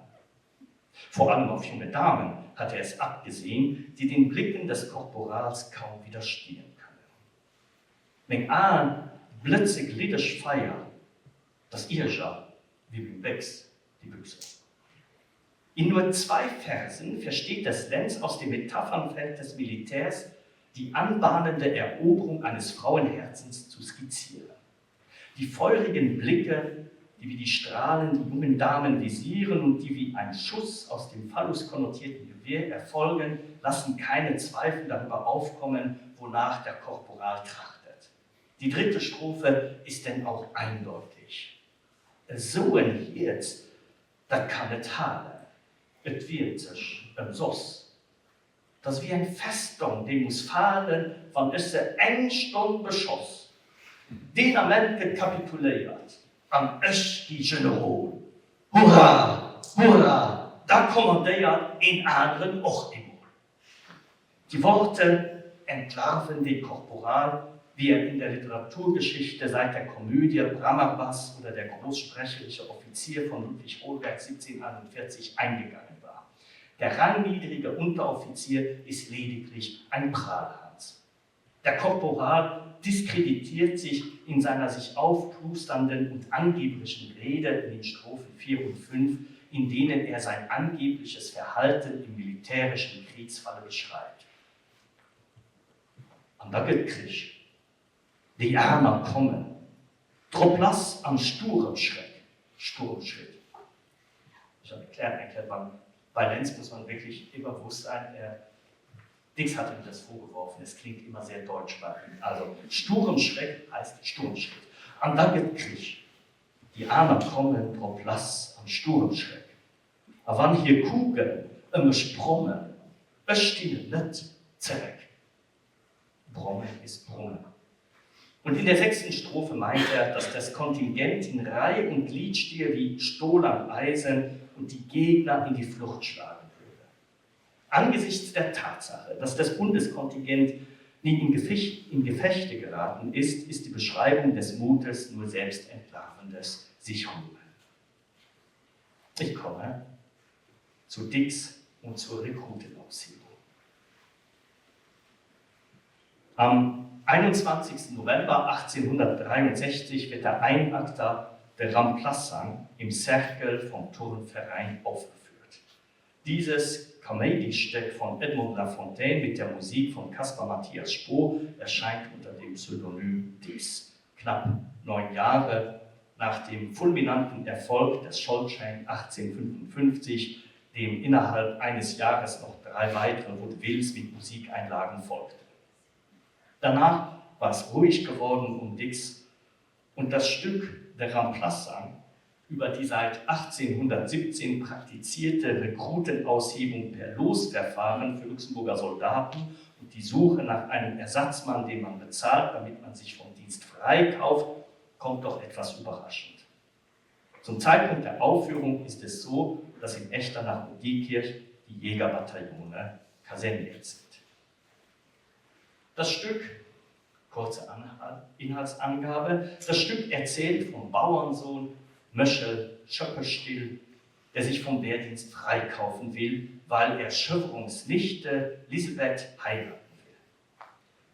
Vor allem auf junge Damen hat er es abgesehen, die den Blicken des Korporals kaum widerstehen können. Meng Aen blëtze gliddeg Feier, 't ass Ierger wéi meng Béchs, déi Büchse. In nur zwei Versen versteht es Lenz aus dem Metaphernfeld des Militärs die anbahnende Eroberung eines Frauenherzens zu skizzieren. Die feurigen Blicke, die wie die Strahlen die jungen Damen visieren und die wie ein Schuss aus dem phalluskonnotierten Gewehr erfolgen, lassen keine Zweifel darüber aufkommen, wonach der Korporal trachtet. Die dritte Strophe ist denn auch eindeutig. Esou en Hierz, dat kann net halen, et wiert sech ëmsoss. 't ass wéi eng Festong, déi muss falen, wann ech se eng Stonn beschoss. Deen Ament gëtt kapituléiert an ech gi Generol. Hurra, hurra, da kommandéiert een aneren och emol. Die Worte entlarven den Korporal, wie er in der Literaturgeschichte seit der Komödie Bramarbas oder der großsprecherische Offizier von Ludwig Holberg 1741 eingegangen war. Der rangniedrige Unteroffizier ist lediglich ein Prahlhans. Der Korporal diskreditiert sich in seiner sich aufplusternden und angeberischen Rede in den Strophen 4 und 5, in denen er sein angebliches Verhalten im militärischen Kriegsfalle beschreibt. An da gëtt Krich. Déi aner kommen drop lass am Sturemschreck, Sturmschritt. Ich erkläre eng Kéier, beim bei Lenz muss man wirklich immer bewusst sein, er, Dicks hat ihm das vorgeworfen, es klingt immer sehr deutsch bei ihm. Also Sturemschreck heißt Sturmschritt. An da gëtt Krich. Déi aner kommen drop lass am Sturemschreck. A wann hir Kugeln ëm mech brommen, ech stinn net zereck. Brommen ist Brummen. Und in der sechsten Strophe meint er, dass das Kontingent in Reih und Glied stehe wie Stohl am Eisen und die Gegner in die Flucht schlagen würde. Angesichts der Tatsache, dass das Bundeskontingent nie in, Gefecht, in Gefechte geraten ist, ist die Beschreibung des Mutes nur selbstentlarvendes Sichrühmen. Ich komme zu Dicks und zur Rekrutenaushebung. Am 21. November 1863 wird der Einakter De Remplaçant im Cercle vom Turnverein aufgeführt. Dieses Kaméidistéck von Edmond Lafontaine mit der Musik von Caspar Matthias Spohr erscheint unter dem Pseudonym Dicks. Knapp neun Jahre nach dem fulminanten Erfolg des Scholdschein 1855, dem innerhalb eines Jahres noch drei weitere Vaudevilles mit Musikeinlagen folgten. Danach war es ruhig geworden um Dicks und das Stück De Remplaçant über die seit 1817 praktizierte Rekrutenaushebung per Losverfahren für Luxemburger Soldaten. Und die Suche nach einem Ersatzmann, den man bezahlt, damit man sich vom Dienst freikauft, kommt doch etwas überraschend. Zum Zeitpunkt der Aufführung ist es so, dass in Echternach und Diekirch die Jägerbataillone kaserniert sind. Das Stück, kurze Inhaltsangabe, das Stück erzählt vom Bauernsohn Möschel Schöppestill, der sich vom Wehrdienst freikaufen will, weil er Schöpfungsnichte Elisabeth heiraten will.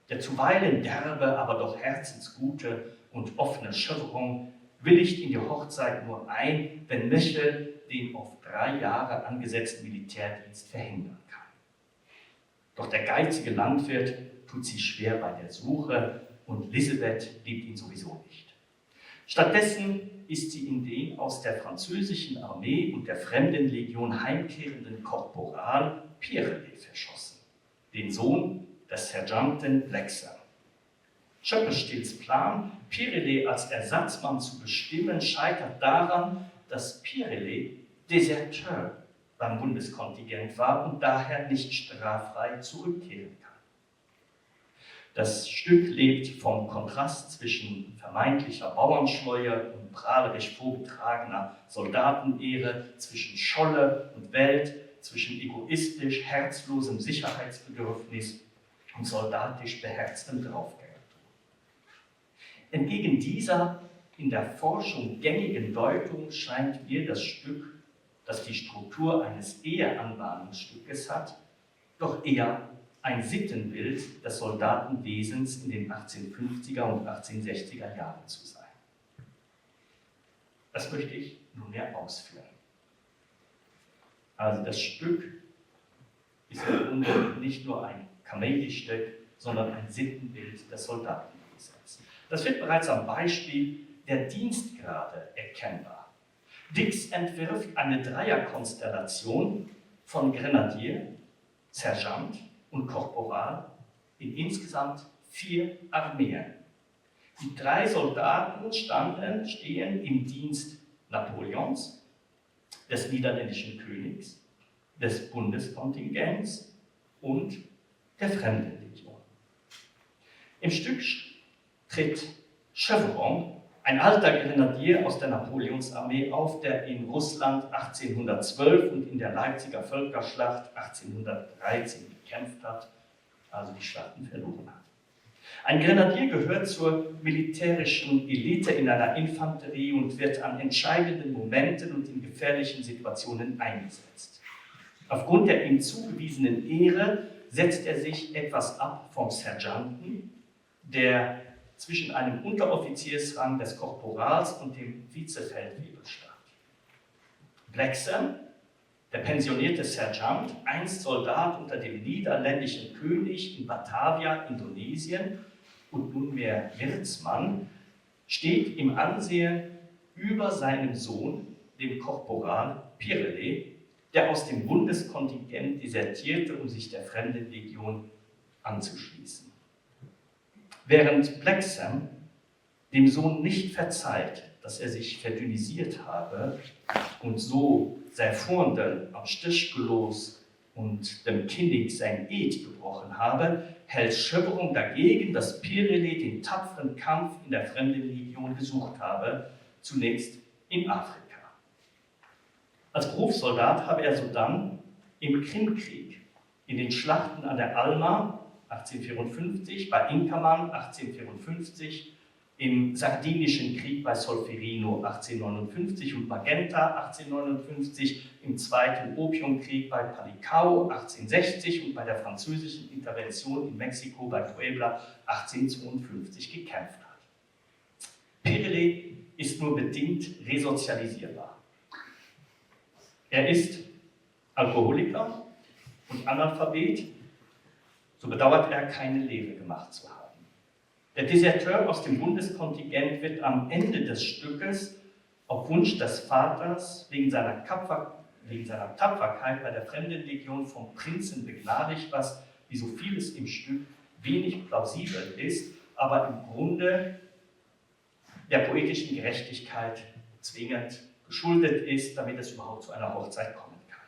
Der zuweilen derbe, aber doch herzensgute und offene Schöpferung willigt in die Hochzeit nur ein, wenn Michel den auf drei Jahre angesetzten Militärdienst verhindern kann. Doch der geizige Landwirt tut sich schwer bei der Suche und Elisabeth liebt ihn sowieso nicht. Stattdessen ist sie in den aus der französischen Armee und der Fremdenlegion heimkehrenden Korporal Pirelli verschossen, den Sohn des Sergeanten Blexer. Schöppestils Plan, Pirelli als Ersatzmann zu bestimmen, scheitert daran, dass Pirelli Deserteur beim Bundeskontingent war und daher nicht straffrei zurückkehren kann. Das Stück lebt vom Kontrast zwischen vermeintlicher Bauernschleue und prahlerisch vorgetragener Soldatenehre, zwischen Scholle und Welt, zwischen egoistisch herzlosem Sicherheitsbedürfnis und soldatisch beherztem Draufgängertum. Entgegen dieser in der Forschung gängigen Deutung scheint mir das Stück, das die Struktur eines Eheanbahnungsstückes hat, doch eher ein Sittenbild des Soldatenwesens in den 1850er und 1860er Jahren zu sein. Das möchte ich nunmehr ausführen. Also das Stück ist im Grunde nicht nur ein Kameldistück, sondern ein Sittenbild des Soldatenwesens. Das wird bereits am Beispiel der Dienstgrade erkennbar. Dix entwirft eine Dreierkonstellation von Grenadier, Sergeant und Korporal in insgesamt vier Armeen. Die drei Soldaten standen, stehen im Dienst Napoleons, des niederländischen Königs, des Bundeskontingents und der Fremdenlegion. Im Stück tritt Chevron, ein alter Grenadier aus der Napoleonsarmee auf, der in Russland 1812 und in der Leipziger Völkerschlacht 1813 gekämpft hat, also die Schlachten verloren hat. Ein Grenadier gehört zur militärischen Elite in einer Infanterie und wird an entscheidenden Momenten und in gefährlichen Situationen eingesetzt. Aufgrund der ihm zugewiesenen Ehre setzt er sich etwas ab vom Sergeanten, der zwischen einem Unteroffiziersrang des Korporals und dem Vizefeldwebel stand. Blackson, der pensionierte Sergeant, einst Soldat unter dem niederländischen König in Batavia, Indonesien und nunmehr Wirtsmann, steht im Ansehen über seinem Sohn, dem Korporal Pirelli, der aus dem Bundeskontingent desertierte, um sich der Fremdenlegion anzuschließen. Während Blacksam dem Sohn nicht verzeiht, dass er sich verdünnisiert habe und so sei Furndel am Stich gelos und dem Kinnig sein Eid gebrochen habe, hält Schöpferung dagegen, dass Pirelli den tapferen Kampf in der Fremdenlegion gesucht habe, zunächst in Afrika. Als Berufssoldat habe er sodann im Krimkrieg, in den Schlachten an der Alma 1854, bei Inkermann 1854, im Sardinischen Krieg bei Solferino 1859 und Magenta 1859, im Zweiten Opiumkrieg bei Palikao 1860 und bei der französischen Intervention in Mexiko bei Puebla 1852 gekämpft hat. Pirelli ist nur bedingt resozialisierbar. Er ist Alkoholiker und Analphabet, so bedauert er, keine Lehre gemacht zu haben. Der Deserteur aus dem Bundeskontingent wird am Ende des Stückes auf Wunsch des Vaters wegen seiner, Kapfer, wegen seiner Tapferkeit bei der Fremdenlegion vom Prinzen begnadigt, was wie so vieles im Stück wenig plausibel ist, aber im Grunde der poetischen Gerechtigkeit zwingend geschuldet ist, damit es überhaupt zu einer Hochzeit kommen kann.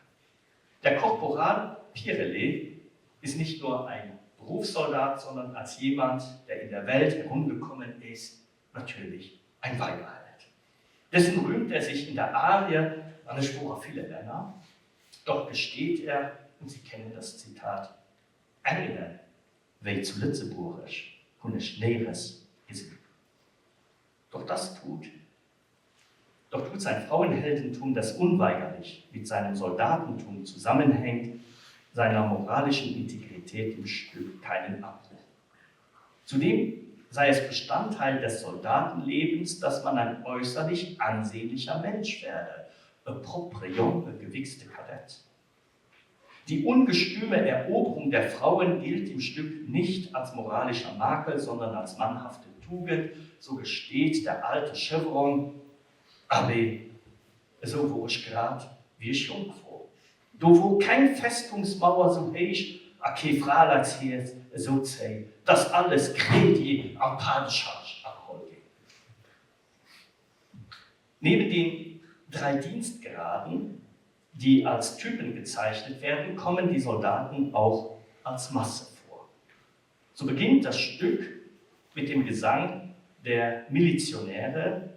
Der Korporal Pirelli ist nicht nur ein Berufssoldat, sondern als jemand, der in der Welt herumgekommen ist, natürlich ein Weiberheld. Dessen rühmt er sich in der Arie an ech wor a ville Länner, doch gesteht er, und Sie kennen das Zitat, Engelen wéi zu Lëtzebuerg hunn ech néires gesinn. Doch das tut doch tut sein Frauenheldentum, das unweigerlich mit seinem Soldatentum zusammenhängt, seiner moralischen Integrität im Stück keinen Abbruch. Zudem sei es Bestandteil des Soldatenlebens, dass man ein äußerlich ansehnlicher Mensch werde, e propre Jong, e gewichste Kadett. Die ungestüme Eroberung der Frauen gilt im Stück nicht als moralischer Makel, sondern als mannhafte Tugend, so gesteht der alte Chevron, Abee, esou wor ech grad, wéi ech jonk wor. Do wor keng Festungsmauer sou héich a kee Fraleitshierz esou zéi, dass alles Crédit an pas de charge ageholl ginn. Neben den drei Dienstgraden, die als Typen gezeichnet werden, kommen die Soldaten auch als Masse vor. So beginnt das Stück mit dem Gesang der Milizionäre,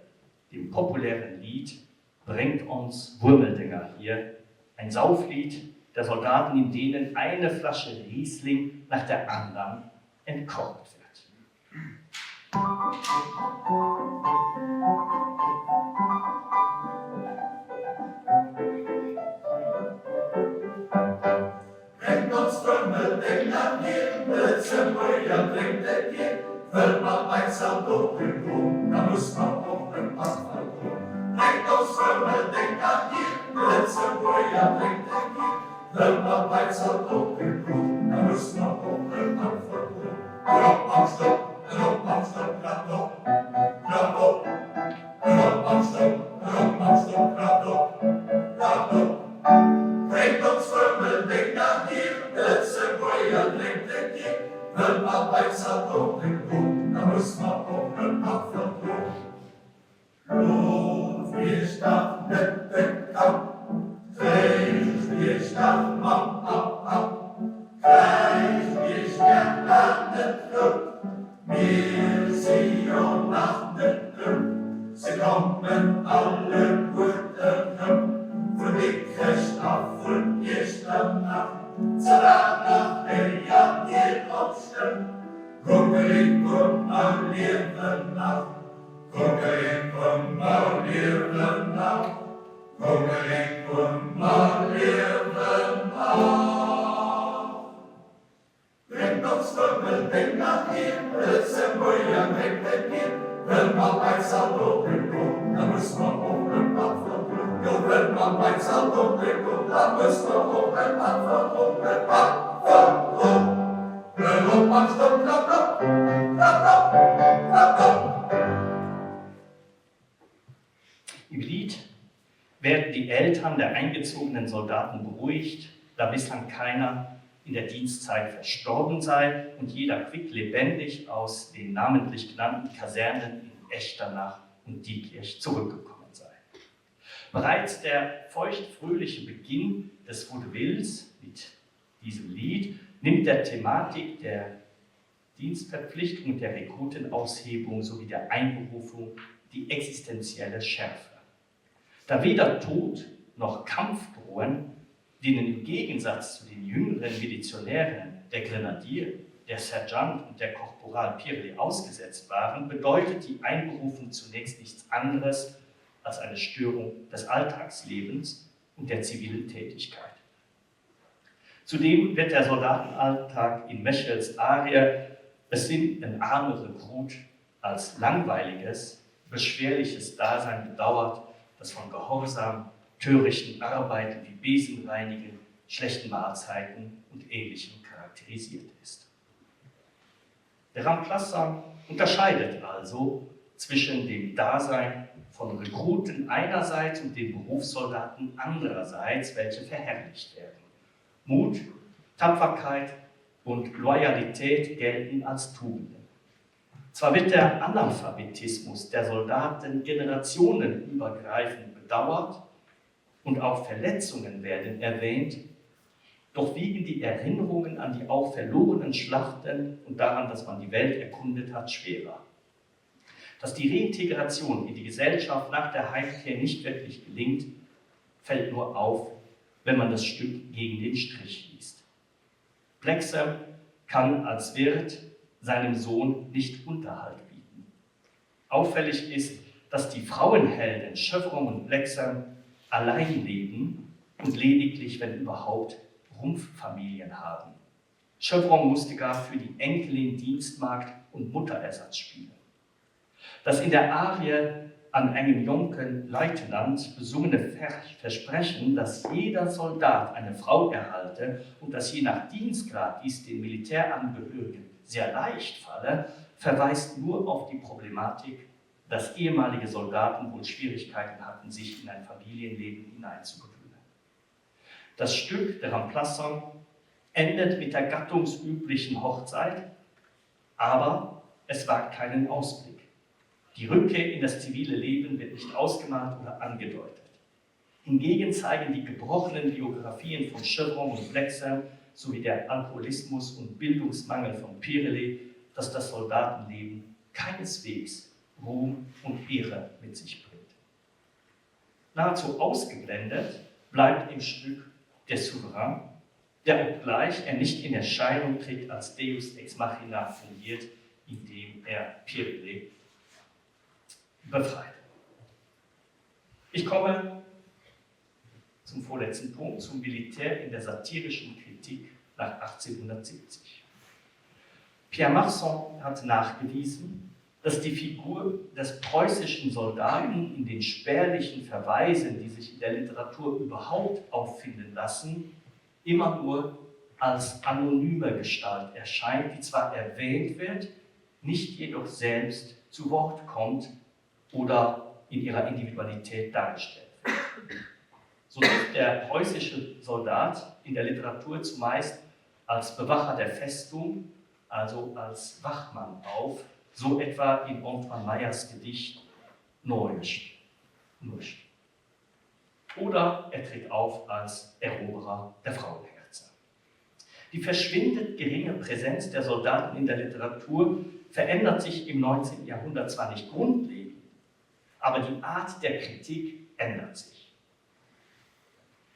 dem populären Lied Bringt ons Wurmeldinger hier, ein Sauflied der Soldaten, in denen eine Flasche Riesling nach der anderen entkorkt wird. Bréngt ons Wëmmeldénger hier, Lëtzebuerger drénkt et gir, Wëll mer bei Zaldoten goen, da muss mer och en Pak verdroen. Bréngt ons Wëmmeldénger hier, Lëtzebuerger drénkt et gir, Wëll mer bei Zaldoten goen, da muss mer och en Pak verdroen. Erop mam Stock, erop mam Stock, klappt op, klappt op. Erop mam Stock, erop mam Stock, klappt op, klappt op. Bréngt ons Wëmmeldénger hier, Lëtzebuerger drénkt et gir, Wëll mer bei Zaldoten goen, da muss mer och e Pak verdroen. Klot iech dach net de Kapp, tréischt iech dach mam Papp, Papp, kräischt iech gär bal net dout, mir si jo nach net dout. Se kommen alleguerte rëm, vun Dikrech a vun Iechternach, zebaal nach héiert dir op Stëmm, Kuckelicku, mer liewen nach. Kuckelicku, mer liewen nach, Kuckelicku, mer liewen nach. Bréngt ons Wëmmeldénger hier, Lëtzebuerger drénkt et gir, Wëll mer bei Zaldote goen, da muss mer och e Patt verdroen. Jo, wëll mer bei Zaldote goen, da muss mer och e Patt verdroen, e Patt verdroen. Erop mam Stock, klapp op, klapp op, klapp op! Im Lied werden die Eltern der eingezogenen Soldaten beruhigt, da bislang keiner in der Dienstzeit verstorben sei und jeder quicklebendig aus den namentlich genannten Kasernen in Echternach und Diekirch zurückgekommen sei. Bereits der feuchtfröhliche Beginn des Vaudevilles mit diesem Lied nimmt der Thematik der Dienstverpflichtung und der Rekrutenaushebung sowie der Einberufung die existenzielle Schärfe. Da weder Tod noch Kampf drohen, denen im Gegensatz zu den jüngeren Milizionären der Grenadier, der Sergeant und der Korporal Pirli ausgesetzt waren, bedeutet die Einberufung zunächst nichts anderes als eine Störung des Alltagslebens und der zivilen Tätigkeit. Zudem wird der Soldatenalltag in Mechels Arie Es sinn en aarme Rekrut als langweiliges, beschwerliches Dasein bedauert, das von Gehorsam, törichten Arbeiten wie Besenreinigen, schlechten Mahlzeiten und Ähnlichem charakterisiert ist. Der Remplaçant unterscheidet also zwischen dem Dasein von Rekruten einerseits und den Berufssoldaten andererseits, welche verherrlicht werden. Mut, Tapferkeit und Loyalität gelten als Tugenden. Zwar wird der Analphabetismus der Soldaten generationenübergreifend bedauert und auch Verletzungen werden erwähnt. Doch wiegen die Erinnerungen an die auch verlorenen Schlachten und daran, dass man die Welt erkundet hat, schwerer. Dass die Reintegration in die Gesellschaft nach der Heimkehr nicht wirklich gelingt, fällt nur auf, wenn man das Stück gegen den Strich liest. Plexer kann als Wirt seinem Sohn nicht Unterhalt bieten. Auffällig ist, dass die Frauenhelden Chevron und Blexer allein leben und lediglich, wenn überhaupt, Rumpffamilien haben. Chevron musste gar für die Enkelin Dienstmarkt und Mutterersatz spielen. Das in der Arie an engem jonke Leutnant besungene Versprechen, dass jeder Soldat eine Frau erhalte und dass je nach Dienstgrad dies den Militärangehörigen sehr leicht falle, verweist nur auf die Problematik, dass ehemalige Soldaten wohl Schwierigkeiten hatten, sich in ein Familienleben hineinzugewöhnen. Das Stück der Remplaçant endet mit der gattungsüblichen Hochzeit, aber es wagt keinen Ausblick. Die Rückkehr in das zivile Leben wird nicht ausgemalt oder angedeutet. Hingegen zeigen die gebrochenen Biografien von Chevron und Blexer sowie der Alkoholismus und Bildungsmangel von Pirelli, dass das Soldatenleben keineswegs Ruhm und Ehre mit sich bringt. Nahezu ausgeblendet bleibt im Stück der Souverän, der obgleich er nicht in Erscheinung tritt als Deus ex machina fungiert, indem er Pirelli befreit. Ich komme zum vorletzten Punkt, zum Militär in der satirischen Kritik nach 1870. Pierre Marson hat nachgewiesen, dass die Figur des preußischen Soldaten in den spärlichen Verweisen, die sich in der Literatur überhaupt auffinden lassen, immer nur als anonyme Gestalt erscheint, die zwar erwähnt wird, nicht jedoch selbst zu Wort kommt oder in ihrer Individualität dargestellt wird. So tritt der preußische Soldat in der Literatur zumeist als Bewacher der Festung, also als Wachmann auf, so etwa in Antoine Meyers Gedicht Neusch. Nuscht. Oder er tritt auf als Eroberer der Frauenherzen. Die verschwindend geringe Präsenz der Soldaten in der Literatur verändert sich im 19. Jahrhundert zwar nicht grundlegend, aber die Art der Kritik ändert sich.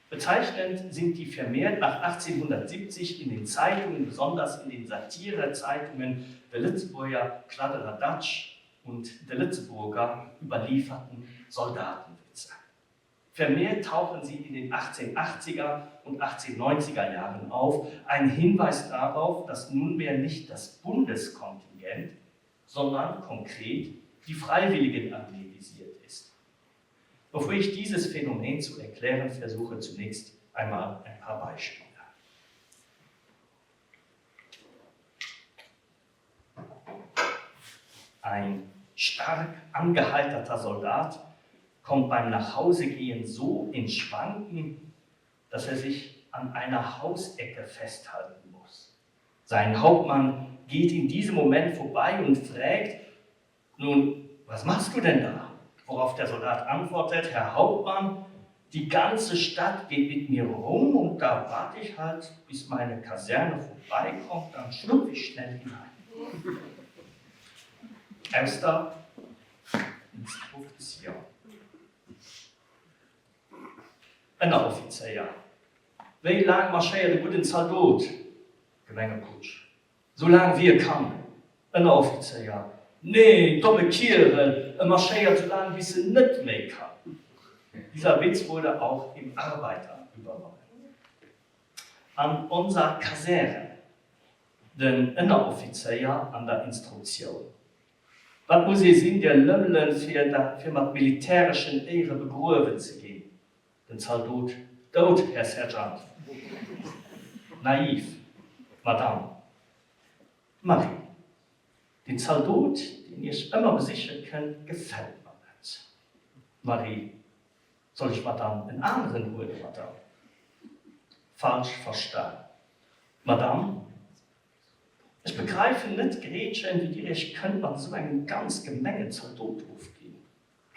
Bezeichnend sind die vermehrt nach 1870 in den Zeitungen, besonders in den Satirezeitungen der Lützeburger Kladderadatsch und der Lützeburger überlieferten Soldatenwitze. Vermehrt tauchen sie in den 1880er und 1890er Jahren auf, ein Hinweis darauf, dass nunmehr nicht das Bundeskontingent, sondern konkret die Freiwilligenarmee visiert ist. Bevor ich dieses Phänomen zu erklären versuche, zunächst einmal ein paar Beispiele. Ein stark angeheiterter Soldat kommt beim Nachhausegehen so in Schwanken, dass er sich an einer Hausecke festhalten muss. Sein Hauptmann geht in diesem Moment vorbei und fragt: Nun, was machst du denn da? Worauf der Soldat antwortet: Herr Hauptmann, die ganze Stadt geht mit mir rum und da warte ich halt, bis meine Kaserne vorbeikommt, dann schlupfe ich schnell hinein. Aus der Instruktion. Ënneroffizéier, Wéi laang marschéiert e gudden Zaldot? Gemengeputsch, Sou laang wéi e kann. Ënneroffizéier, Neen, domme Kierel, e marschéiert sou laang bis en net méi kann. Dieser Witz wurde auch im Arbeiter übernommen. An onser Kasären, Den Ënneroffizéier an der Instruktioun, Wat muss ee sinn, dir Lëmmelen, fir fir mat militäreschen Éiere begruewen ze ginn? Den Zaldot, Dout, Här Sergeant! Naiv, Madame. Marie, Den Zaldot, deen iech ëmmer besiche kënnt, gefält mer net. Marie, Soll ech mer dann en aneren huelen, Madame? Falsch verstan, Madame. Ech begreifen net, Gretchen, wéi dir iech kënnt mat esou engem ganz gemengen Zaldot ofginn.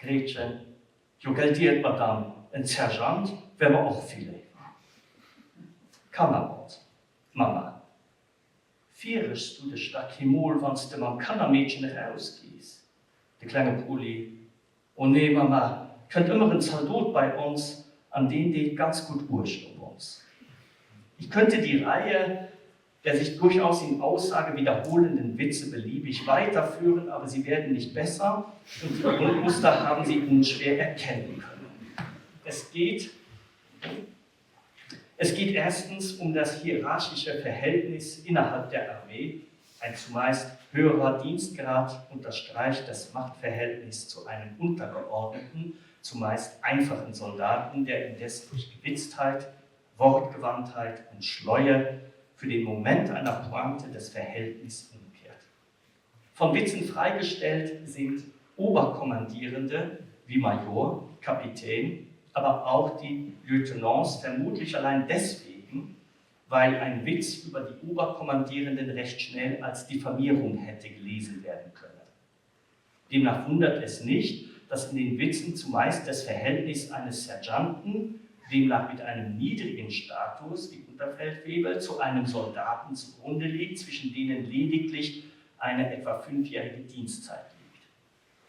Gretchen, Jo, gell dir et, Madame, en Sergeant wär mer och vill léiwer. Kannermord. Mama, Fierechs du dech da keemol, wann s de mam Kannermeedchen erausgees? De klenge Poli, O nee, Mama, 't kënnt ëmmer en Zaldot bei ons an deen deet ganz gutt Uecht op ons. Ich könnte die Reihe der sich durchaus in Aussage wiederholenden Witze beliebig weiterführen, aber sie werden nicht besser und die Grundmuster haben sie unschwer erkennen können. Es geht Es geht erstens um das hierarchische Verhältnis innerhalb der Armee, ein zumeist höherer Dienstgrad unterstreicht das Machtverhältnis zu einem untergeordneten, zumeist einfachen Soldaten, der indes durch Gewitztheit, Wortgewandtheit und Schleue für den Moment einer Pointe des Verhältnis umkehrt. Von Witzen freigestellt sind Oberkommandierende wie Major, Kapitän, aber auch die Lieutenants vermutlich allein deswegen, weil ein Witz über die Oberkommandierenden recht schnell als Diffamierung hätte gelesen werden können. Demnach wundert es nicht, dass in den Witzen zumeist das Verhältnis eines Sergeanten, demnach mit einem niedrigen Status wie Unterfeldwebel, zu einem Soldaten zugrunde liegt, zwischen denen lediglich eine etwa fünfjährige Dienstzeit liegt.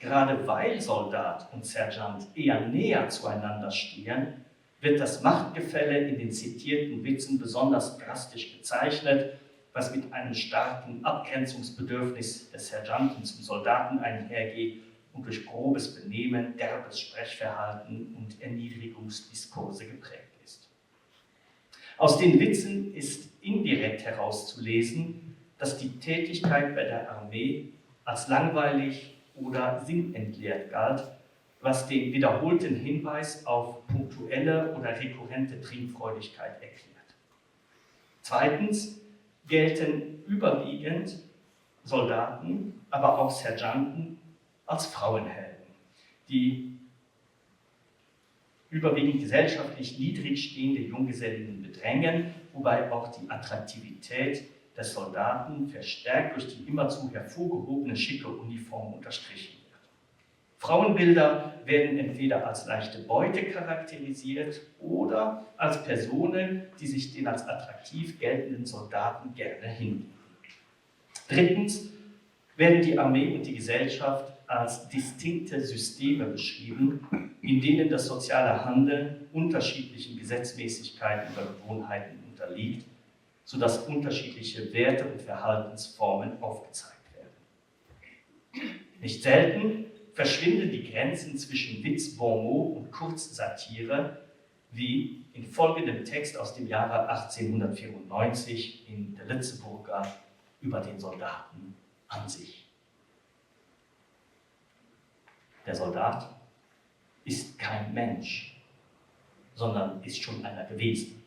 Gerade weil Soldat und Sergeant eher näher zueinander stehen, wird das Machtgefälle in den zitierten Witzen besonders drastisch gezeichnet, was mit einem starken Abgrenzungsbedürfnis des Sergeanten zum Soldaten einhergeht und durch grobes Benehmen, derbes Sprechverhalten und Erniedrigungsdiskurse geprägt ist. Aus den Witzen ist indirekt herauszulesen, dass die Tätigkeit bei der Armee als langweilig oder sinnentleert galt, was den wiederholten Hinweis auf punktuelle oder rekurrente Trinkfreudigkeit erklärt. Zweitens gelten überwiegend Soldaten, aber auch Sergeanten als Frauenhelden, die überwiegend gesellschaftlich niedrig stehende Junggesellinnen bedrängen, wobei auch die Attraktivität des Soldaten verstärkt durch die immerzu hervorgehobene schicke Uniform unterstrichen wird. Frauenbilder werden entweder als leichte Beute charakterisiert oder als Personen, die sich den als attraktiv geltenden Soldaten gerne hingeben. Drittens werden die Armee und die Gesellschaft als distinkte Systeme beschrieben, in denen das soziale Handeln unterschiedlichen Gesetzmäßigkeiten oder Gewohnheiten unterliegt, sodass unterschiedliche Werte und Verhaltensformen aufgezeigt werden. Nicht selten verschwinden die Grenzen zwischen Witz, Bonmot und Kurzsatire, wie in folgendem Text aus dem Jahre 1894 in der Lützeburger über den Soldaten an sich. Der Soldat ist kein Mensch, sondern ist schon einer gewesen.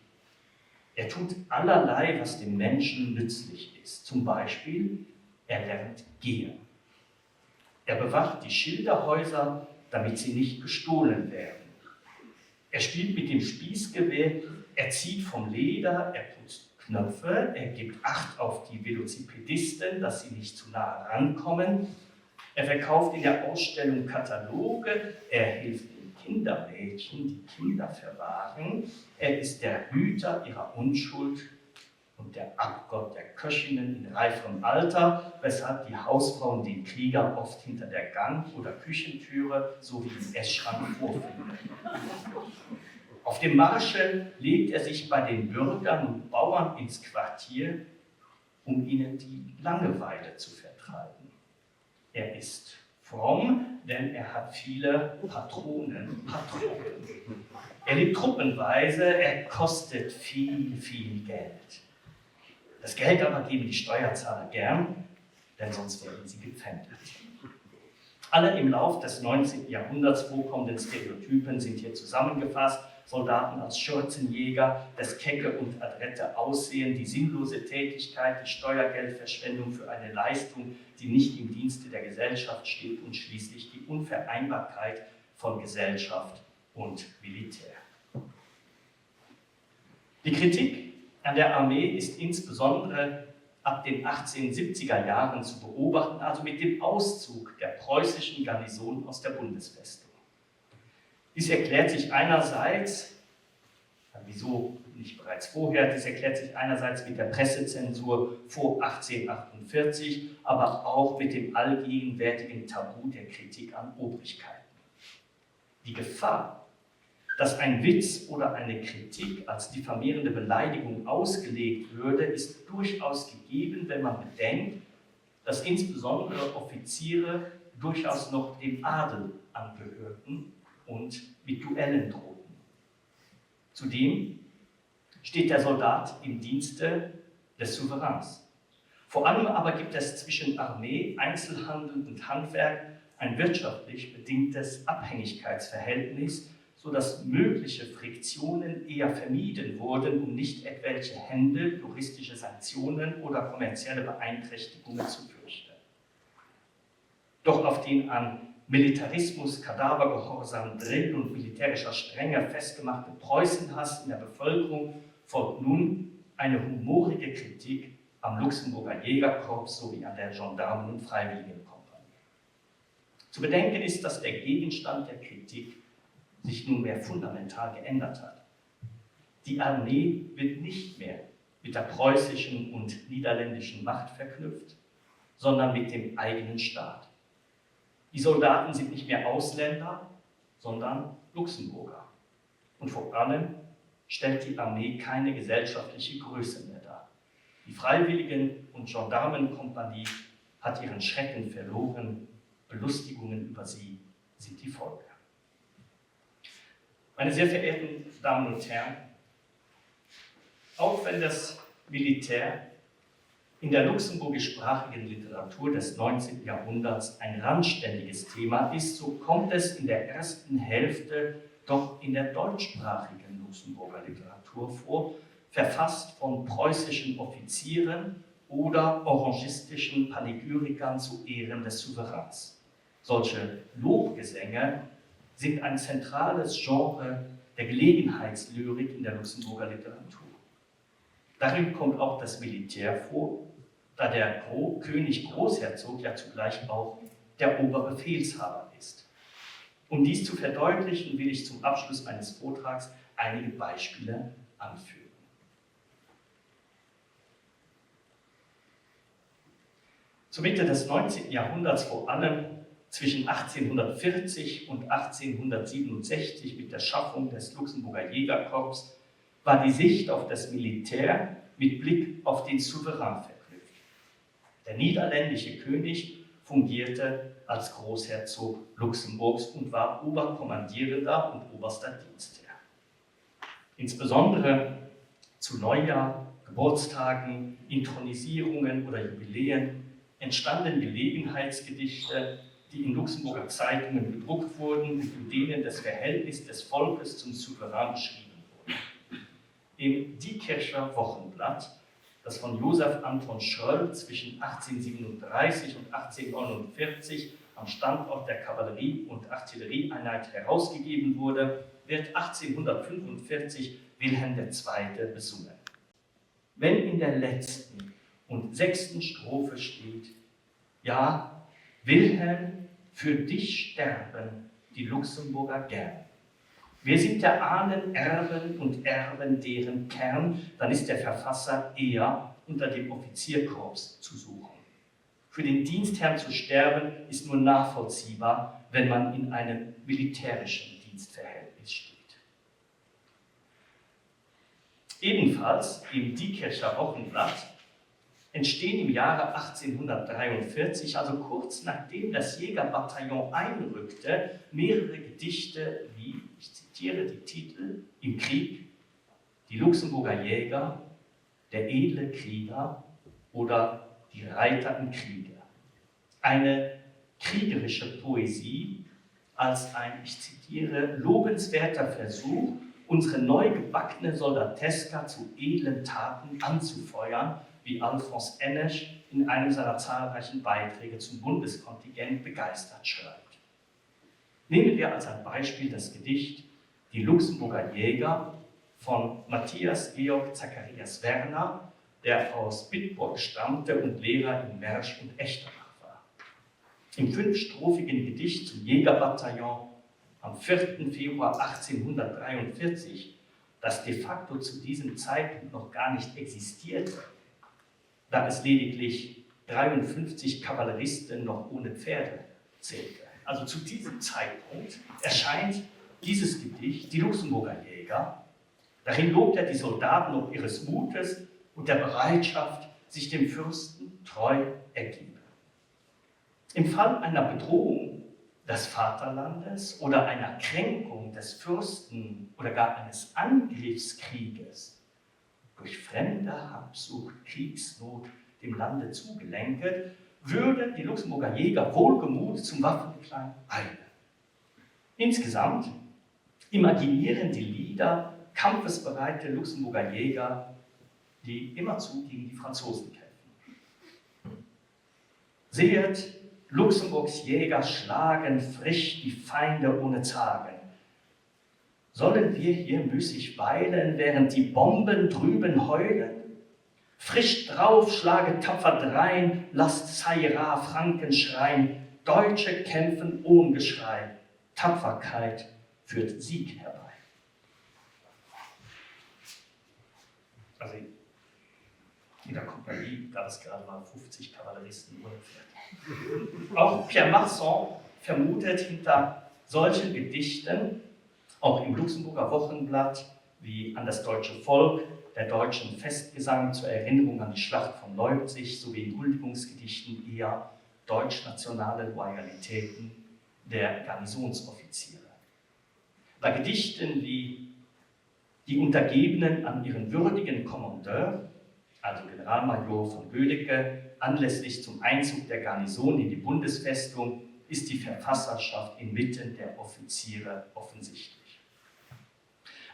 Er tut allerlei, was dem Menschen nützlich ist. Zum Beispiel, er lernt gehen. Er bewacht die Schilderhäuser, damit sie nicht gestohlen werden. Er spielt mit dem Spießgewehr, er zieht vom Leder, er putzt Knöpfe, er gibt Acht auf die Velocipedisten, dass sie nicht zu nahe rankommen. Er verkauft in der Ausstellung Kataloge, er hilft den Kindermädchen, die Kinder verwahren. Er ist der Hüter ihrer Unschuld und der Abgott der Köchinnen in reiferem Alter, weshalb die Hausfrauen den Krieger oft hinter der Gang- oder Küchentüre sowie im Essschrank vorfinden. Auf dem Marsche legt er sich bei den Bürgern und Bauern ins Quartier, um ihnen die Langeweile zu vertreiben. Er ist fromm, denn er hat viele Patronen, Patronen. Er lebt truppenweise, er kostet viel, viel Geld. Das Geld aber geben die Steuerzahler gern, denn sonst werden sie gepfändet. Alle im Lauf des 19. Jahrhunderts vorkommenden Stereotypen sind hier zusammengefasst, Soldaten als Schürzenjäger, das kecke und adrette Aussehen, die sinnlose Tätigkeit, die Steuergeldverschwendung für eine Leistung, die nicht im Dienste der Gesellschaft steht und schließlich die Unvereinbarkeit von Gesellschaft und Militär. Die Kritik an der Armee ist insbesondere ab den 1870er Jahren zu beobachten, also mit dem Auszug der preußischen Garnison aus der Bundesfestung. Dies erklärt sich einerseits Wieso nicht bereits vorher? Dies erklärt sich einerseits mit der Pressezensur vor 1848, aber auch mit dem allgegenwärtigen Tabu der Kritik an Obrigkeiten. Die Gefahr, dass ein Witz oder eine Kritik als diffamierende Beleidigung ausgelegt würde, ist durchaus gegeben, wenn man bedenkt, dass insbesondere Offiziere durchaus noch dem Adel angehörten und mit Duellen drohten. Zudem steht der Soldat im Dienste des Souveräns. Vor allem aber gibt es zwischen Armee, Einzelhandel und Handwerk ein wirtschaftlich bedingtes Abhängigkeitsverhältnis, so dass mögliche Friktionen eher vermieden wurden, um nicht etwelche Hände, juristische Sanktionen oder kommerzielle Beeinträchtigungen zu fürchten. Doch auf den an Militarismus, Kadavergehorsam, Drill und militärischer Strenge festgemachte Preußenhass in der Bevölkerung folgt nun eine humorige Kritik am Luxemburger Jägerkorps sowie an der Gendarmen- und Freiwilligenkompanie. Zu bedenken ist, dass der Gegenstand der Kritik sich nunmehr fundamental geändert hat. Die Armee wird nicht mehr mit der preußischen und niederländischen Macht verknüpft, sondern mit dem eigenen Staat. Die Soldaten sind nicht mehr Ausländer, sondern Luxemburger. Und vor allem stellt die Armee keine gesellschaftliche Größe mehr dar. Die Freiwilligen- und Gendarmenkompanie hat ihren Schrecken verloren, Belustigungen über sie sind die Folge. Meine sehr verehrten Damen und Herren, auch wenn das Militär in der luxemburgischsprachigen Literatur des 19. Jahrhunderts ein randständiges Thema ist, so kommt es in der ersten Hälfte doch in der deutschsprachigen Luxemburger Literatur vor, verfasst von preußischen Offizieren oder orangistischen Panegyrikern zu Ehren des Souveräns. Solche Lobgesänge sind ein zentrales Genre der Gelegenheitslyrik in der Luxemburger Literatur. Darin kommt auch das Militär vor, da der Gro König Großherzog ja zugleich auch der Oberbefehlshaber ist. Um dies zu verdeutlichen, will ich zum Abschluss meines Vortrags einige Beispiele anführen. Zur Mitte des 19. Jahrhunderts vor allem zwischen 1840 und 1867 mit der Schaffung des Luxemburger Jägerkorps war die Sicht auf das Militär mit Blick auf den Souverän verknüpft. Der niederländische König fungierte als Großherzog Luxemburgs und war Oberkommandierender und oberster Dienstherr. Insbesondere zu Neujahr, Geburtstagen, Intronisierungen oder Jubiläen entstanden Gelegenheitsgedichte, die in Luxemburger Zeitungen gedruckt wurden und in denen das Verhältnis des Volkes zum Souverän beschrieben wurde. Im Diekircher Wochenblatt, das von Josef Anton Schröll zwischen 1837 und 1849 am Standort der Kavallerie- und Artillerieeinheit herausgegeben wurde, wird 1845 Wilhelm II. besungen. Wenn in der letzten und sechsten Strophe steht: Ja, Wilhelm, für dich sterben die Luxemburger gern. Wir sind der Ahnen Erben und Erben deren Kern, dann ist der Verfasser eher unter dem Offizierkorps zu suchen. Für den Dienstherrn zu sterben ist nur nachvollziehbar, wenn man in einem militärischen Dienstverhältnis steht. Ebenfalls im Diekircher Wochenblatt entstehen im Jahre 1843, also kurz nachdem das Jägerbataillon einrückte, mehrere Gedichte wie, ich zitiere die Titel, Im Krieg, Die Luxemburger Jäger, Der edle Krieger oder Die Reiter im Kriege. Eine kriegerische Poesie als ein, ich zitiere, lobenswerter Versuch, unsere neu gebackene Soldateska zu edlen Taten anzufeuern, wie Alphonse Ennesch in einem seiner zahlreichen Beiträge zum Bundeskontingent begeistert schreibt. Nehmen wir als ein Beispiel das Gedicht Die Luxemburger Jäger von Matthias Georg Zacharias Werner, der aus Bitburg stammte und Lehrer in Mersch und Echternach war. Im fünfstrophigen Gedicht zum Jägerbataillon am 4. Februar 1843, das de facto zu diesem Zeitpunkt noch gar nicht existierte, da es lediglich 53 Kavalleristen noch ohne Pferde zählte. Also zu diesem Zeitpunkt erscheint dieses Gedicht Die Luxemburger Jäger. Darin lobt er die Soldaten ob ihres Mutes und der Bereitschaft, sich dem Fürsten treu ergeben. Im Fall einer Bedrohung des Vaterlandes oder einer Kränkung des Fürsten oder gar eines Angriffskrieges durch fremde Habsucht, Kriegsnot dem Lande zugelenket, würden die Luxemburger Jäger wohlgemut zum Waffenklang eilen. Insgesamt imaginieren die Lieder kampfesbereite Luxemburger Jäger, die immerzu gegen die Franzosen kämpfen. Sehet, Luxemburgs Jäger schlagen frisch die Feinde ohne Zagen. Sollen wir hier müßig weilen, während die Bomben drüben heulen? Frisch drauf, schlage tapfer drein, lasst Zaira Franken schrein, Deutsche kämpfen ohn Geschrei, Tapferkeit führt Sieg herbei. Also in der Kompanie gab es gerade mal 50 Kavalleristen ohne Pferd. Auch Pierre Marsan vermutet hinter solchen Gedichten, auch im Luxemburger Wochenblatt wie an das deutsche Volk, der deutschen Festgesang zur Erinnerung an die Schlacht von Leipzig sowie in Huldigungsgedichten eher deutschnationale Loyalitäten der Garnisonsoffiziere. Bei Gedichten wie Die Untergebenen an ihren würdigen Kommandeur, also Generalmajor von Gödecke, anlässlich zum Einzug der Garnison in die Bundesfestung ist die Verfasserschaft inmitten der Offiziere offensichtlich.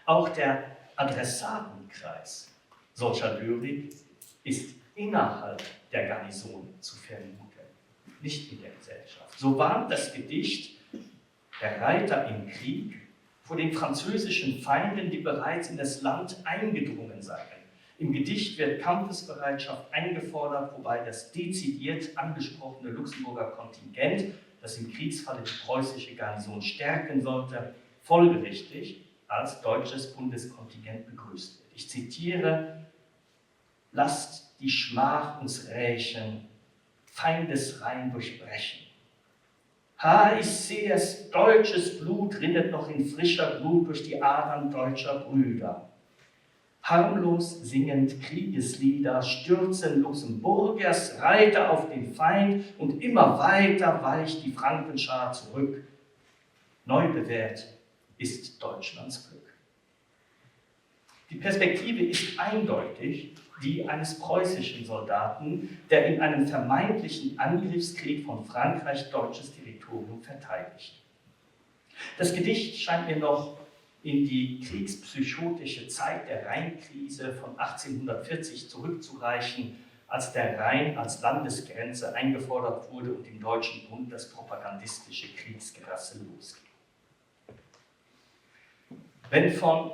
Auch der Adressatenkreis solcher Lyrik ist innerhalb der Garnison zu vermuten, nicht in der Gesellschaft. So warnt das Gedicht Der Reiter im Krieg vor den französischen Feinden, die bereits in das Land eingedrungen seien. Im Gedicht wird Kampfesbereitschaft eingefordert, wobei das dezidiert angesprochene Luxemburger Kontingent, das im Kriegsfalle die preußische Garnison stärken sollte, folgerichtig als deutsches Bundeskontingent begrüßt wird. Ich zitiere: Lasst die Schmach uns rächen, Feindesreihen durchbrechen. Ha, ich seh es, deutsches Blut rinnet noch in frischer Glut durch die Adern deutscher Brüder. Harmlos singend Kriegeslieder stürzen Luxemburgers Reiter auf den Feind und immer weiter weicht die Frankenschar zurück. Neu bewährt ist Deutschlands Glück. Die Perspektive ist eindeutig die eines preußischen Soldaten, der in einem vermeintlichen Angriffskrieg von Frankreich deutsches Territorium verteidigt. Das Gedicht scheint mir noch in die kriegspsychotische Zeit der Rheinkrise von 1840 zurückzureichen, als der Rhein als Landesgrenze eingefordert wurde und im Deutschen Bund das propagandistische Kriegsgerasse losging. Wenn von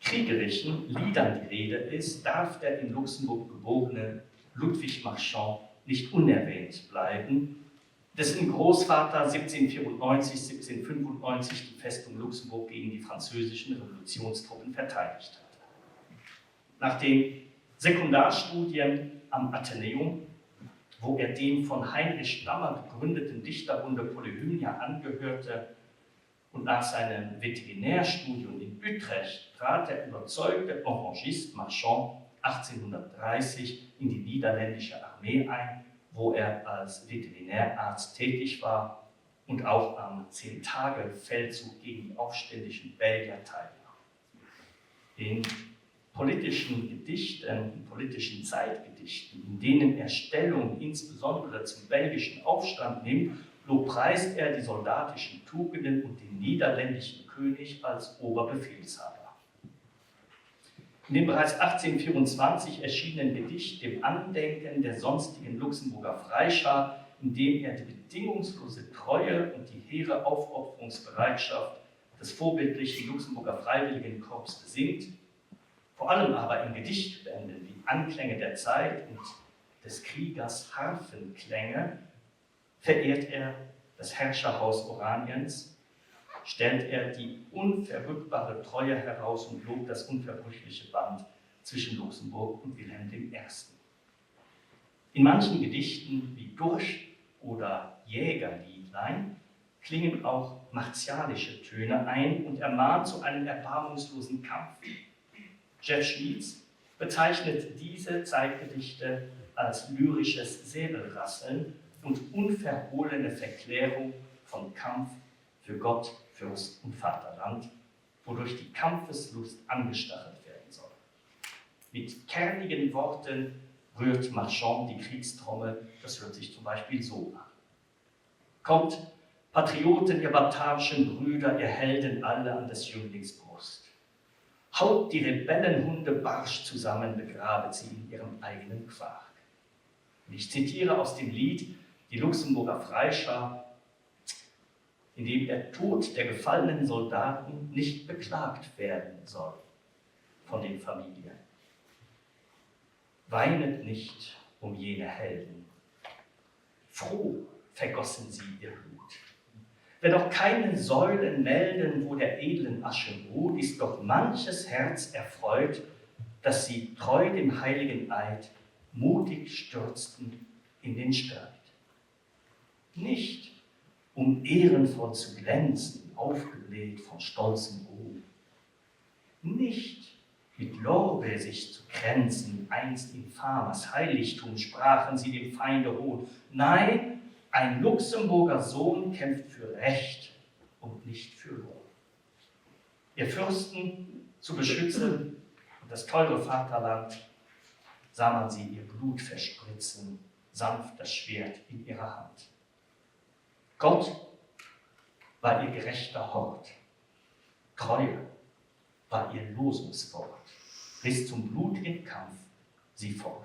kriegerischen Liedern die Rede ist, darf der in Luxemburg geborene Ludwig Marchand nicht unerwähnt bleiben, dessen Großvater 1794, 1795 die Festung Luxemburg gegen die französischen Revolutionstruppen verteidigt hatte. Nach den Sekundarstudien am Athenäum, wo er dem von Heinrich Stammer gegründeten Dichterbunde Polyhymnia angehörte, und nach seinem Veterinärstudium in Utrecht trat der überzeugte Orangist Marchand 1830 in die niederländische Armee ein, wo er als Veterinärarzt tätig war und auch am Zehntagefeldzug gegen die aufständischen Belgier teilnahm. In politischen Gedichten, in politischen Zeitgedichten, in denen er Stellung insbesondere zum belgischen Aufstand nimmt, lobpreist er die soldatischen Tugenden und den niederländischen König als Oberbefehlshaber. In dem bereits 1824 erschienenen Gedicht dem Andenken der sonstigen Luxemburger Freischar, in dem er die bedingungslose Treue und die hehre Aufopferungsbereitschaft des vorbildlichen Luxemburger Freiwilligenkorps besingt, vor allem aber in Gedichtbänden wie Anklänge der Zeit und des Kriegers Harfenklänge, verehrt er das Herrscherhaus Oraniens. stellt er die unverrückbare Treue heraus und lobt das unverbrüchliche Band zwischen Luxemburg und Wilhelm I. In manchen Gedichten wie Durch oder Jägerliedlein klingen auch martialische Töne ein und ermahnt zu einem erbarmungslosen Kampf. Jeff Schmieds bezeichnet diese Zeitgedichte als lyrisches Säbelrasseln und unverhohlene Verklärung von Kampf für Gott, Fürst und Vaterland, wodurch die Kampfeslust angestachelt werden soll. Mit kernigen Worten rührt Marchand die Kriegstrommel, das hört sich zum Beispiel so an. Kommt, Patrioten, ihr batavischen Brüder, ihr Helden alle an des Jünglings Brust. Haut die Rebellenhunde barsch zusammen, begrabet sie in ihrem eigenen Quark. Und ich zitiere aus dem Lied Die Luxemburger Freischar, in dem der Tod der gefallenen Soldaten nicht beklagt werden soll von den Familien. Weinet nicht um jene Helden. Froh vergossen sie ihr Blut. Wenn auch keine Säulen melden, wo der edlen Asche ruht, ist doch manches Herz erfreut, dass sie treu dem heiligen Eid mutig stürzten in den Streit. Nicht, um ehrenvoll zu glänzen, aufgebläht von stolzem Ruhm. Nicht mit Lorbeer sich zu kränzen, einst in Famas Heiligtum sprachen sie dem Feinde Hohn. Nein, ein Luxemburger Sohn kämpft für Recht und nicht für Lohn. Ihr Fürsten zu beschützen und das teure Vaterland, sah man sie ihr Blut verspritzen, sanft das Schwert in ihrer Hand. Gott war ihr gerechter Hort, Treue war ihr Losungswort, bis zum blutigen Kampf sie fort.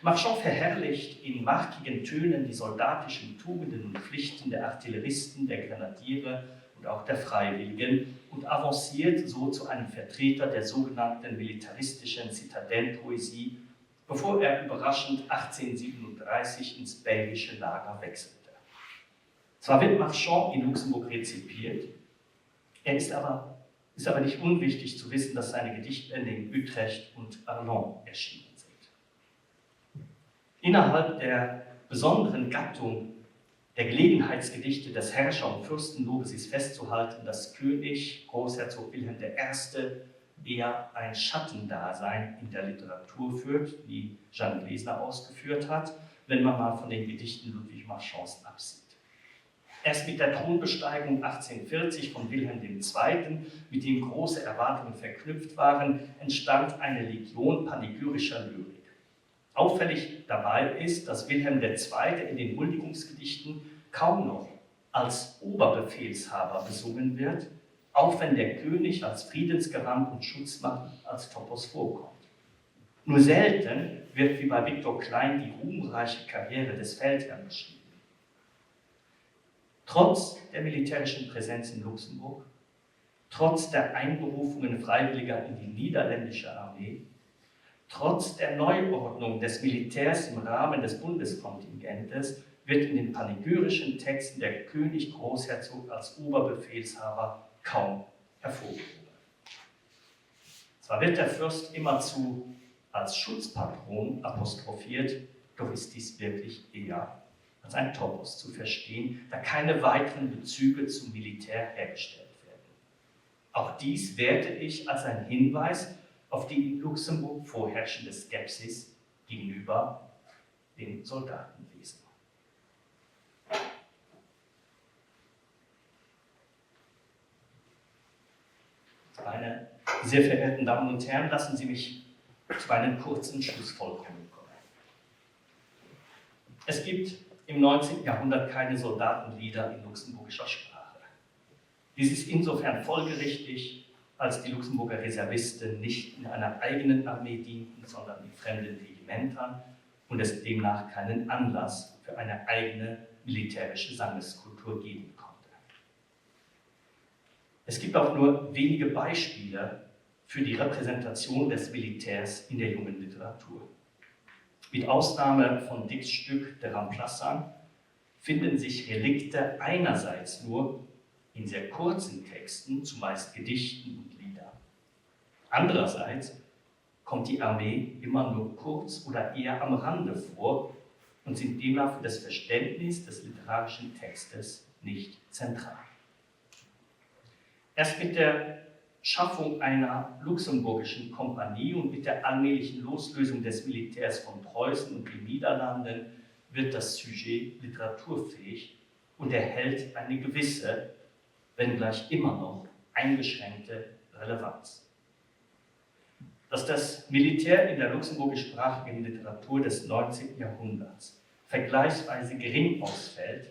Marchand verherrlicht in markigen Tönen die soldatischen Tugenden und Pflichten der Artilleristen, der Grenadiere und auch der Freiwilligen und avanciert so zu einem Vertreter der sogenannten militaristischen Zitadellpoesie, bevor er überraschend 1837 ins belgische Lager wechselte. Zwar wird Marchand in Luxemburg rezipiert, er ist aber, ist aber nicht unwichtig zu wissen, dass seine Gedichtbände in Utrecht und Arlon erschienen sind. Innerhalb der besonderen Gattung der Gelegenheitsgedichte des Herrscher und Fürstenlobes ist festzuhalten, dass König Großherzog Wilhelm I. eher ein Schattendasein in der Literatur führt, wie Jean Glesner ausgeführt hat, wenn man mal von den Gedichten Ludwig Marchands absieht. Erst mit der Thronbesteigung 1840 von Wilhelm II., mit dem große Erwartungen verknüpft waren, entstand eine Legion panegyrischer Lyrik. Auffällig dabei ist, dass Wilhelm II. in den Huldigungsgedichten kaum noch als Oberbefehlshaber besungen wird, auch wenn der König als Friedensgarant und Schutzmacht als Topos vorkommt. Nur selten wird wie bei Viktor Klein die ruhmreiche Karriere des Feldherrn beschrieben. Trotz der militärischen Präsenz in Luxemburg, trotz der Einberufungen Freiwilliger in die niederländische Armee, trotz der Neuordnung des Militärs im Rahmen des Bundeskontingentes wird in den panegyrischen Texten der König Großherzog als Oberbefehlshaber kaum hervorgehoben. Zwar wird der Fürst immerzu als Schutzpatron apostrophiert, doch ist dies wirklich eher als ein Topos zu verstehen, da keine weiteren Bezüge zum Militär hergestellt werden. Auch dies werte ich als ein Hinweis auf die in Luxemburg vorherrschende Skepsis gegenüber dem Soldatenwesen. Meine sehr verehrten Damen und Herren, lassen Sie mich zu einem kurzen Schlussfolgerung kommen. Es gibt im 19. Jahrhundert keine Soldatenlieder in luxemburgischer Sprache. Dies ist insofern folgerichtig, als die Luxemburger Reservisten nicht in einer eigenen Armee dienten, sondern in fremden Regimentern und es demnach keinen Anlass für eine eigene militärische Sangeskultur geben konnte. Es gibt auch nur wenige Beispiele für die Repräsentation des Militärs in der jungen Literatur. Mit Ausnahme von Dicks Stück de Remplaçant finden sich Relikte einerseits nur in sehr kurzen Texten, zumeist Gedichten und Liedern. Andererseits kommt die Armee immer nur kurz oder eher am Rande vor und sind demnach für das Verständnis des literarischen Textes nicht zentral. Erst mit der Schaffung einer luxemburgischen Kompanie und mit der allmählichen Loslösung des Militärs von Preußen und den Niederlanden wird das Sujet literaturfähig und erhält eine gewisse, wenngleich immer noch eingeschränkte Relevanz. Dass das Militär in der luxemburgischsprachigen Literatur des 19. Jahrhunderts vergleichsweise gering ausfällt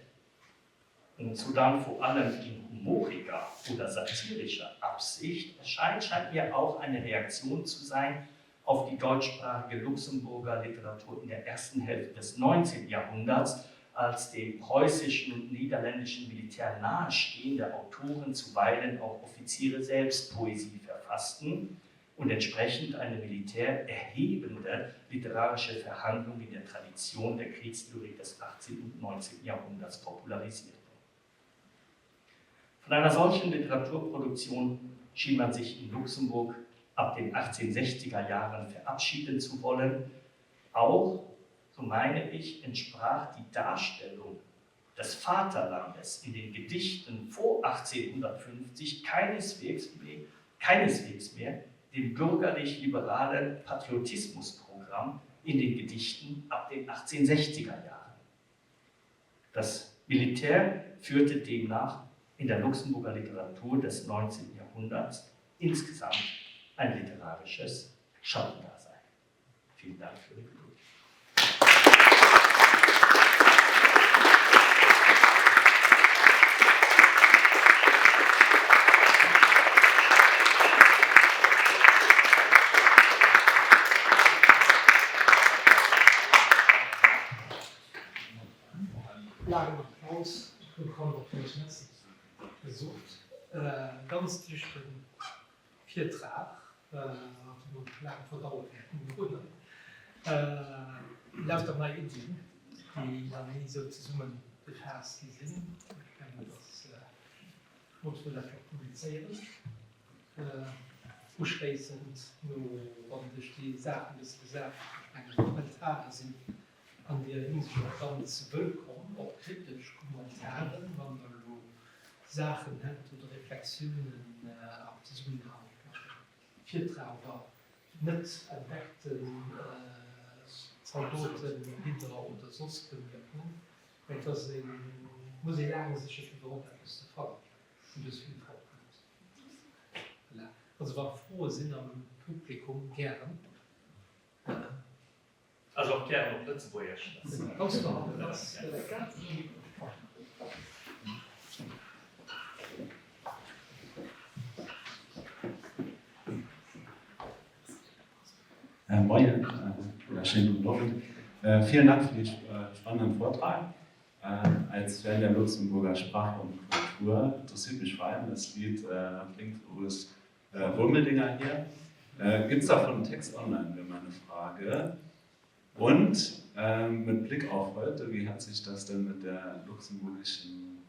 und sodann vor allem in humoriger oder satirischer Absicht erscheint, scheint mir auch eine Reaktion zu sein auf die deutschsprachige Luxemburger Literatur in der ersten Hälfte des 19. Jahrhunderts, als dem preußischen und niederländischen Militär nahestehende Autoren zuweilen auch Offiziere selbst Poesie verfassten und entsprechend eine militärerhebende literarische Verhandlung in der Tradition der Kriegslyrik des 18. und 19. Jahrhunderts popularisierte. Von einer solchen Literaturproduktion schien man sich in Luxemburg ab den 1860er Jahren verabschieden zu wollen. Auch, so meine ich, entsprach die Darstellung des Vaterlandes in den Gedichten vor 1850 keineswegs mehr, keineswegs mehr dem bürgerlich-liberalen Patriotismusprogramm in den Gedichten ab den 1860er Jahren. Das Militär führte demnach in der Luxemburger Literatur des 19. Jahrhunderts insgesamt ein literarisches Schattendasein. Vielen Dank für Ihre Geduld. Laangen Applaus, e puer Kanner op Merci gesot. Ganz dichten Virtrag, dee mer laang verdaue wäerten dono. Lauter nei Iddien, déi nach ni esou zesummegefaasst gi sinn. Ech mengen, dass muss mer dat och publizéieren. Uschléissend, no wann sech déi Saachen e bësse gesat hunn, ech mengen, Kommentare sinn an där Hinsicht och ganz wëllkomm, och kritesch Kommentaren, wann Der elo Saachen hätt oder Reflexiounen am Zesummenhang mat dem Virtrag oder net entdeckten Zaldotenlidder oder soss Bemierkungen, mä et ass ee, muss ee laang siche fir iwwerhaupt eppes ze fannen vun dës Villfalt vun. Voilà. Also wa Froe sinn am Publikum, gären. Also och gären op Lëtzebuergesch. Moien oder schéinen guten Owend. Vielen Dank für den spannenden Vortrag. Als Fan der Luxemburger Sprache und Kultur interessiert mich vor allem das Lied Bringt uns Wurmeldinger hier. Gibt es davon einen Text online, wäre meine Frage. Und mit Blick auf heute, wie hat sich das denn mit der luxemburgischen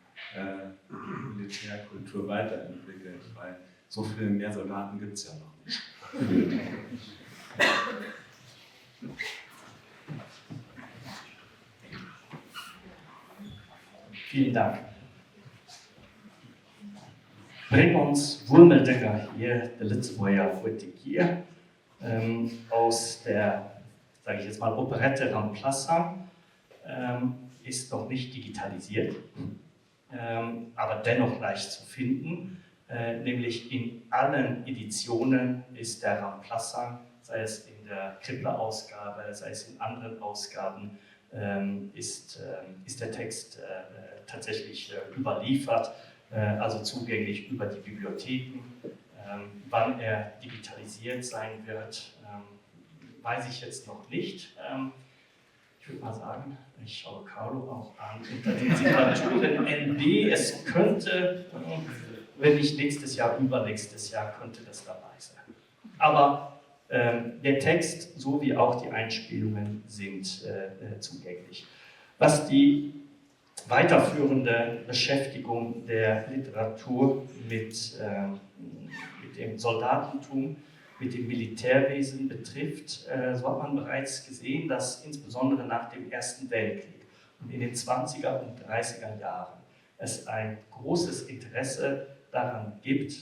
Militärkultur weiterentwickelt? Weil so viel mehr Soldaten gibt es ja noch nicht. Vielen Dank. Bréng ons Wuermeldenger hier, de Lëtzebuerger huet de Gier, aus der, sage ich jetzt mal, Operette Remplaçant ist noch nicht digitalisiert, aber dennoch leicht zu finden, nämlich in allen Editionen ist der Remplaçant, sei es in der Krippler-Ausgabe, sei es in anderen Ausgaben, ist, ist der Text tatsächlich überliefert, also zugänglich über die Bibliotheken. Wann er digitalisiert sein wird, weiß ich jetzt noch nicht. Ich würde mal sagen, ich schaue Carlo auch an unter den Signaturen NB. Es könnte, wenn nicht nächstes Jahr, übernächstes Jahr könnte das dabei sein. Aber ähm, der Text sowie auch die Einspielungen sind äh, zugänglich. Was die Weiterführende Beschäftigung der Literatur mit, mit dem Soldatentum, mit dem Militärwesen betrifft, so hat man bereits gesehen, dass insbesondere nach dem Ersten Weltkrieg und in den 20er und 30er Jahren es ein großes Interesse daran gibt,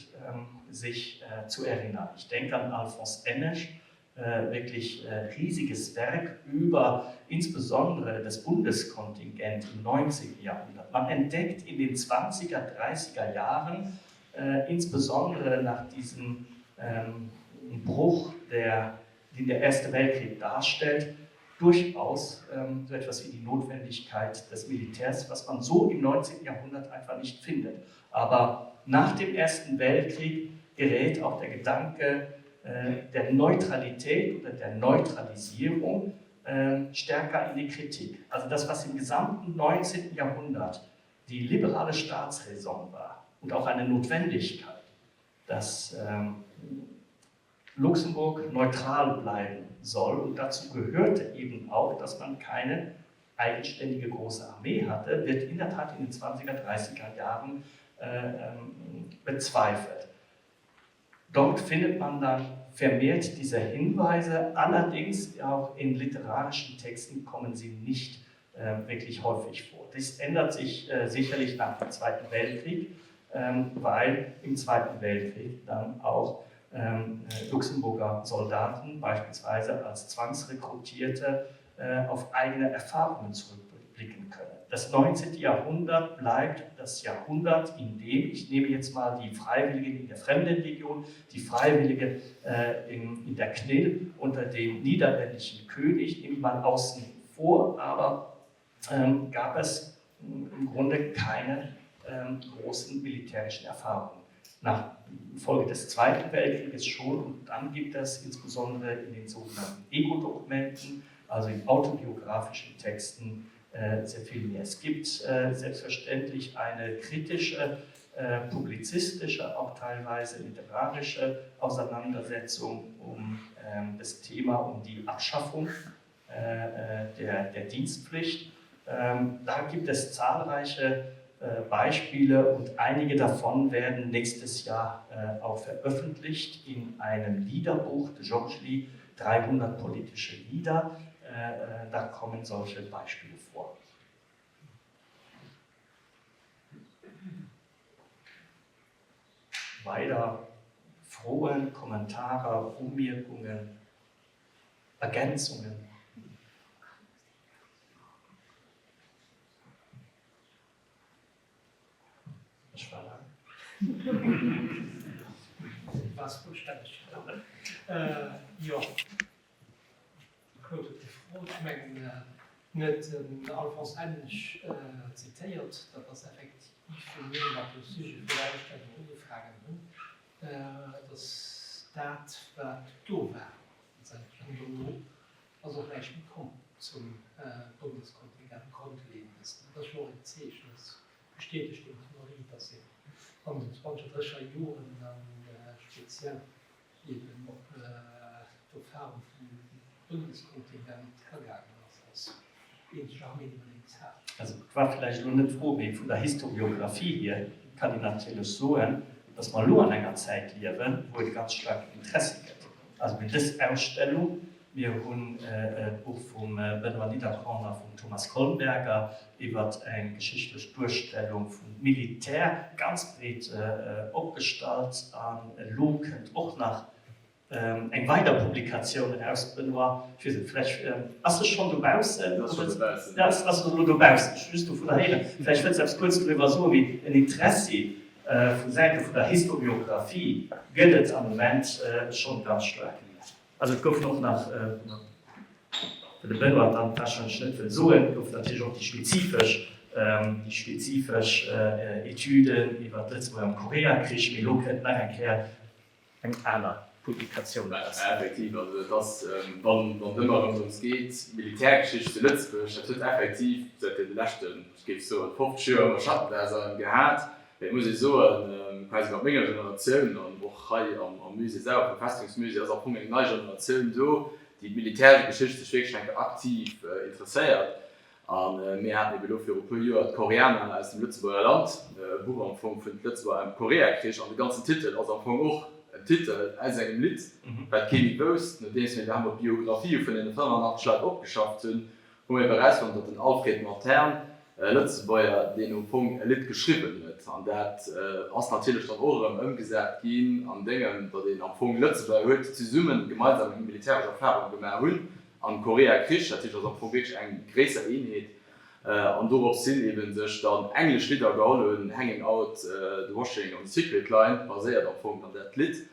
sich zu erinnern. Ich denke an Alphonse Ennesch, wirklich riesiges Werk über insbesondere das Bundeskontingent im 19. Jahrhundert. Man entdeckt in den 20er, 30er Jahren, insbesondere nach diesem Bruch, der, den der Erste Weltkrieg darstellt, durchaus so etwas wie die Notwendigkeit des Militärs, was man so im 19. Jahrhundert einfach nicht findet. Aber nach dem Ersten Weltkrieg gerät auch der Gedanke der Neutralität oder der Neutralisierung stärker in die Kritik. Also das, was im gesamten 19. Jahrhundert die liberale Staatsräson war und auch eine Notwendigkeit, dass Luxemburg neutral bleiben soll. Und dazu gehörte eben auch, dass man keine eigenständige große Armee hatte, wird in der Tat in den 20er, 30er Jahren bezweifelt. Dort findet man dann vermehrt diese Hinweise, allerdings auch in literarischen Texten kommen sie nicht wirklich häufig vor. Dies ändert sich sicherlich nach dem Zweiten Weltkrieg, weil im Zweiten Weltkrieg dann auch Luxemburger Soldaten beispielsweise als Zwangsrekrutierte auf eigene Erfahrungen zurückblicken können. Das 19. Jahrhundert bleibt das Jahrhundert, in dem, ich nehme jetzt mal die Freiwilligen in der Fremdenlegion, die Freiwillige in, in der Knill unter dem niederländischen König, nehme ich mal außen vor, aber ähm, gab es im Grunde keine ähm, großen militärischen Erfahrungen. Nach Folge des Zweiten Weltkrieges schon und dann gibt es insbesondere in den sogenannten Ego-Dokumenten, also in autobiografischen Texten, sehr viel mehr. Es gibt selbstverständlich eine kritische, publizistische, auch teilweise literarische Auseinandersetzung um das Thema, um die Abschaffung der, der Dienstpflicht. Da gibt es zahlreiche Beispiele und einige davon werden nächstes Jahr auch veröffentlicht in einem Liederbuch de Georges Lee, 300 politische Lieder. Da kommen solche Beispiele vor. Weider Froen, Kommentarer, Umierkungen, Ergänzungen? Ech war laang. War vollstänneg. Jo, Claude huet gefrot. Ech mengen, en huet den Alphonse Ennesch zitéiert. Dat ass effektiv, wéi mir mat dem Sujet vun der Ausstellung ugefaangen hunn, dass dat, wat do war, letztendlech. An dono ass och näischt méi komm zum Bundeskontingent Grondleeëndes. Dat ass jo och en Zeechen, dat bestätegt deng Theorie, dass een an den zwanzeger, drécheger Joren a speziell eben op d'Erfahrung vum Bundeskontingent agaangen ass als eenzeg Armée, déi man eppes hat. Also et war vläicht elo net d'Fro, mee vun der Historiographie hier kann een natierlech soen, dass mer elo an enger Zäit liewen, wou et ganz staark Interessi gëtt. Also mir hunn dës Ausstellung, mir hunn d'Buch vum Benoît Niederkorn a vum Thomas Kolnberger iwwert eng geschichtlech Duerstellung vum Militär, ganz breet opgestallt. An elo kënnt och nach eng weider Publikatioun eraus, Benoît, ech weess net, vläch ass se schonn dobaussen? Ass schonn dobaussen. Ja, ass elo dobaussen, ech hu just dovunner héieren. Vläicht wëlls de eppes kuerz doriwwer soen, mee en Interessi vu Säite vun der Historiographie gëtt et am Moment schonn ganz staark. Also et goufen och nach, well de Benoît dann warscheinlech net wëll soen, et goufen natierlech och déi spezifesch, déi spezifesch Etüden iwwer d'Lëtzebuerger am Koreakrich, mee elo kënnt nach eng Kéier eng aner Publikatioun eraus. Effektiv, also et ass, wann et ëmmer erëm drëms geet, Militärgeschicht zu Lëtzebuerg, dat huet effektiv säit deene leschten, ech géif soen, 50 Joer ëmmer Schattendasein gehat. Mee et muss ee soen, quasi mat menger Generatioun an och hei am Musée selwer, vum Festungsmusée, ass am Fong eng nei Generatioun do, déi d'Militärgeschicht sech wierklech eng Kéier aktiv interesséiert. A mir haten ebe lo viru puer Joer d'Koreaner aus dem Lëtzebuerger Land, e Buch am Fong vun Lëtzebuerger am Koreakrich, an de ganzen Titel ass am Fong och en Titel aus engem Lidd, wat kee méi wousst. Nodeems mir iwwerhaapt mol d'Biografië vun deene 85 Leit opgeschafft hunn, hu mir ebe erausfonnt, datt den Alfred Matern, e Lëtzebuerger, deen um Fong e Lidd geschriwwen huet, an dat ass natierlech dann och erëm ëmgesat ginn an dengem, datt een am Fong Lëtzebuerger huet, déi zesummen gemeinsam eng militäresch Erfarung gemaach hunn, Am Korea-Krich, dat heescht ass am Fong wierklech eng gréisser Eenheet, an dorops hin eben sech dann englesch Lidder geholl hunn, Hanging Out the Washing on the Secret Line baséiert am Fong dann dat Lidd.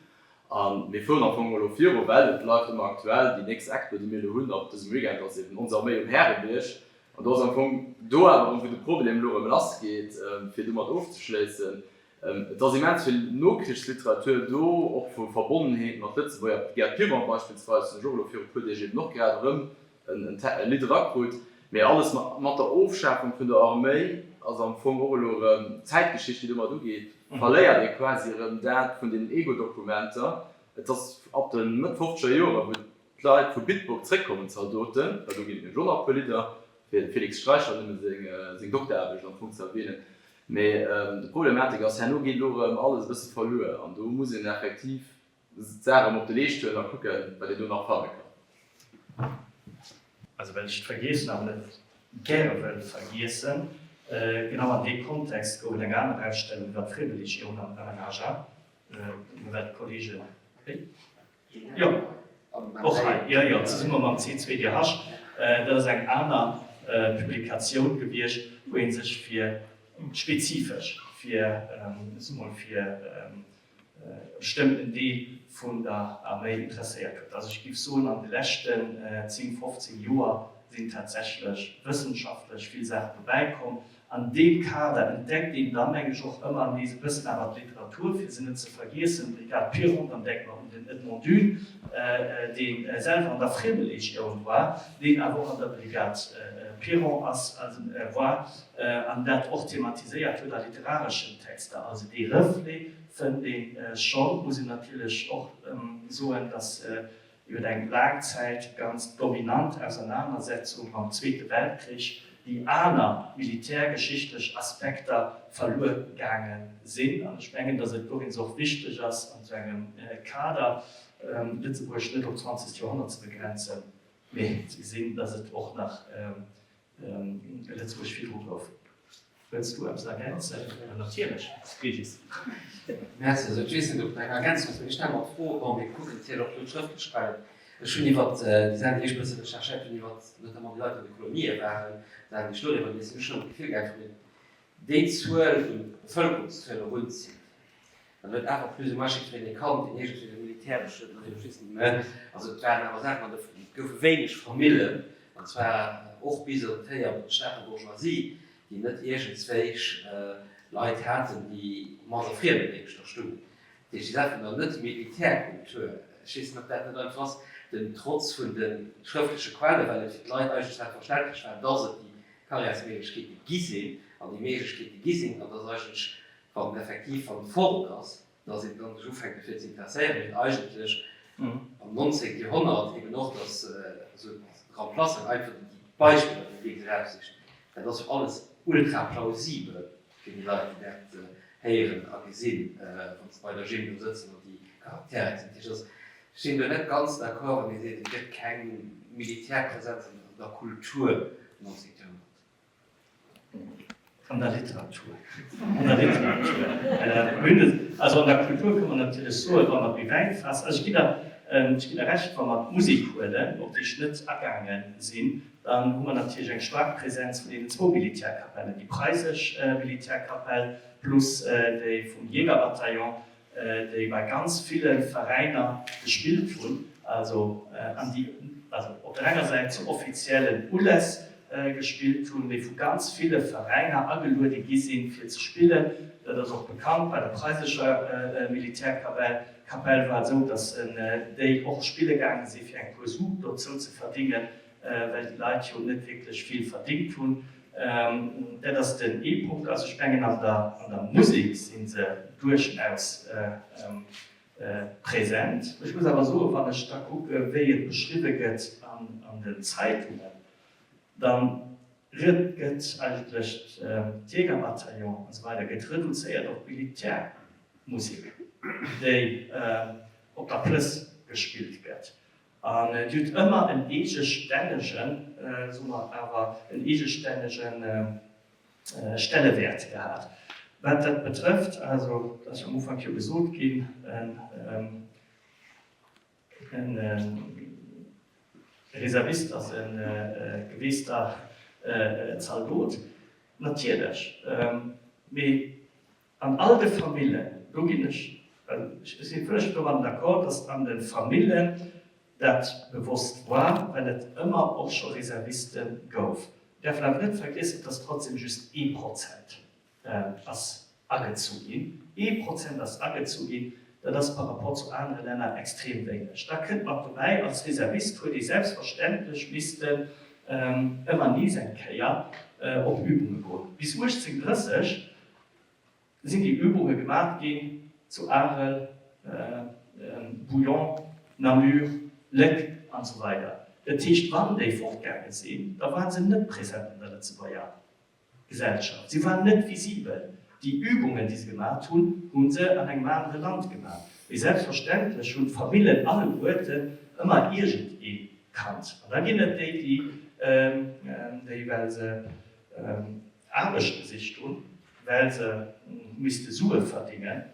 A mir fueren am Fong elo viru, well et bleift ëmmer aktuell. Déi nächst Expo, déi mir elo hunn op dësem Weekend, ass eben Ons Arméi um Härebierg. An do ass am Fong do awer erëm, wou de Problem elo erëm lassgeet, fir domat ofzeschléissen, Et ass immens vill Nokrichsliteratur do, och vu Verbonnenheet mat Lëtzebuerger. D'Brigade Piron beispillsweis hunn ech och elo viru puer Deeg eben och grad erëm e Lidd erakrut. Mee alles mat der Ofschafung vun der Arméi ass am Fong och elo erëm d'Zäitgeschicht, déi domat ugeet, verléiert ee quasi erëm dat vun deenen Ego-Dokumenter. Et ass ab de Mëtt fofzeger Joren, wou d'Leit vu Bitburg zréckkommen, Zaldoten, well do ginn et nämlech och nach e puer Lidder, fir dem Félix Streicher nëmme seng Dokteraarbecht am Fong ze erwänen. Mee de Problematik ass, herno geet elo erëm alles e bësse verluer an do muss een effektiv d'Saach erëm op de Leescht huelen a kucken, wat een do nach fanne kann. Also well ech et vergiessen, awer net gäre wëll vergiessen, genau an deem Kontext gouf et eng aner Ausstellung iwwer d'Friemelegioun am MNHA, well d'Kollegen, wéi? Jo, och hei, jo, jo, zesumme mam C2DH. Dat ass eng aner Publikatioun gewiescht, wou ee sech fir spezifesch fir, ech soe mol, fir e bestëmmten Deel vun der Arméi interesséiert huet. Also ech géif soen, an de leschten 10, 15 Joer sinn tatsächlech wëssenschaftlech vill Saachen dobäikomm. An deem Kader entdeckt een da, meng ech, och ëmmer nees e bëssen awer d'Literatur, fir se net ze vergiessen. D'Brigade Piron, dann denke mer un den Edmond Dune, dee selwer an der Friemelegioun war, deen awer och an der Brigade Piron ass, also war, an dat och thematiséiert huet a literareschen Texter. Also dee Reflet fënnt ee schonn. Muss een natierlech och soen, datt Iwwer eng laang Zäit ganz dominant Ausernanersetzung mam Zweete Weltkrich, déi aner militärgeschichtlech Aspekter verluer gaange sinn. An ech mengen, datt et dowéinst och wichteg ass, an esou engem Kader Lëtzebuerg net op d'zwanzegt Joerhonnert ze begrenzen, mee ze gesinn, datt et och nach Lëtzebuerg virdru gouf. Wëlls du eppes ergänzen? Natierlech, Régis. Merci. Also ech weess net, ob et eng Ergänzung ass, mee ech stelle mer d'Fro, bon, mir kucken natierlech och elo d'schrëftlech Quellen. Ech hunn iwwert déi Saachen, déi ech e bësse recherchéiert hunn, iwwert notamment déi Leit, déi an de Kolonië waren, Saachen, déi ech doriwwer gelies hunn, ech hunn och d'Gefill gehat, wann een déi Zuel un Bevëlkerungszuel erunzitt, dann huet awer plus ou moins jiddwereen e Kand, deen iergendwéi e militäreschen, natierlech wissen déi, mä also et waren awer Saachen, an et goufe wéineg Famillen, an zwar och bis an d'Héier mat der Stater Bourgeoisie, déi net iergendzwéich Leit haten, déi mat a Friemendéngschter stungen. Dat heescht, déi Saach vun der Net-Militärkultur, ech weess net, ob dat net einfach ass, den Trotz vun de schrëftleche Quellen, well et fir d'Leit eigentlech selbstverständlech war, dass et déi Karriärsméiglechkeete gi sinn an déi Méiglechkeete gi sinn, an dass eigentlech, wann effektiv, wann et fort ass, dass een dann sech ufänkt dofir ze interesséieren, mee eigentlech am 19. Joerhonnert eben och, dass esou Remplaçant einfach déi Beispiller, déi wierklech eraussichen, dat ass jo alles ultra plausibel fir déi Leit, déi dat héieren a gesinn, wann se bei der Gym do sëtzen an déi Charaktere gesinn. Dat heescht, ech sinn do net ganz d'accord, wann ee seet, et gëtt keng Militärpräsenz an der Kultur am 19. Joerhonnert. An der Literatur. An der Literatur. Also an der Kultur ka mer natierlech soen, wa mer méi wäit faassen, also ech ginn der, ech ginn der Recht, wa mer d'Musek huelen, op déi ech net agaange sinn, dann hu mer natierlech eng staark Präsenz vun deenen zwou Militärkapellen, déi preisesch Militärkapell plus déi vum Jägerbataillon, déi bei ganz ville Veräiner gespillt hunn, also an déi also op der enger Säit zu offiziellen Uläss gespillt hunn, mee vu ganz ville Veräiner ageluede gi sinn, fir ze spillen. Dat ass och bekannt. Bei der preisescher Militärkapell Kapell war et esou, datt déi och spille gaange si fir eng puer Su dozou ze verdingen, well déi Leit jo net wierklech vill verdingt hunn. Dat ass den ee Punkt. Also ech mengen an der an der Musek si se duerchaus present. Ech muss awer soen, wann ech da kucke wéi et beschriwwe gëtt an den Zeitungen, dann. Gëtt eigentlech d'Jägerbataillon an esou weider gëtt reduzéiert op Militärmusek, déi op der Plëss gespillt gëtt. An Dir hutt ëmmer en eegestännegen, soe mer awer, en eegestännege Stellewäert gehat. Wat dat betrëfft, also, et ass jo am Ufank jo gesot ginn, e Reservist ass e geweester Zaldot, natierlech, mee An all de Famillen, do ginn ech, well ech si vëlleg domadden d'accord, dass an de Famillen dat bewosst war, well et ëmmer och scho Reserviste gouf. Mir däerfen awer net vergiessen, dass trotzdem just ee Prozent ass agezu ginn. Ee Prozent ass agezu ginn, dat ass par rapport zu anere Länner extrem wéineg. Da kënnt mat dobäi, als Reservist huet ee selbstverständlech missten ëmmer nees eng Kéier op Übunge goen. Bis 1830 sinn déi Übunge gemaach ginn zu Arel, Bouillon, Namur, Léck an esou weider. Dat heescht, wann déi fortgaange sinn, da ware se net present an der Lëtzebuerger Gesellschaft. Si waren net visibel. Déi Übungen, déi se gemaach hunn, hu se an engem anere Land gemaach. Mee selbstverständlech hunn d'Famillen alleguerten ëmmer iergend ee Kand. An da ginn et déi, déi, well se Aarbecht gesicht hunn, well se misste Sue verdingen,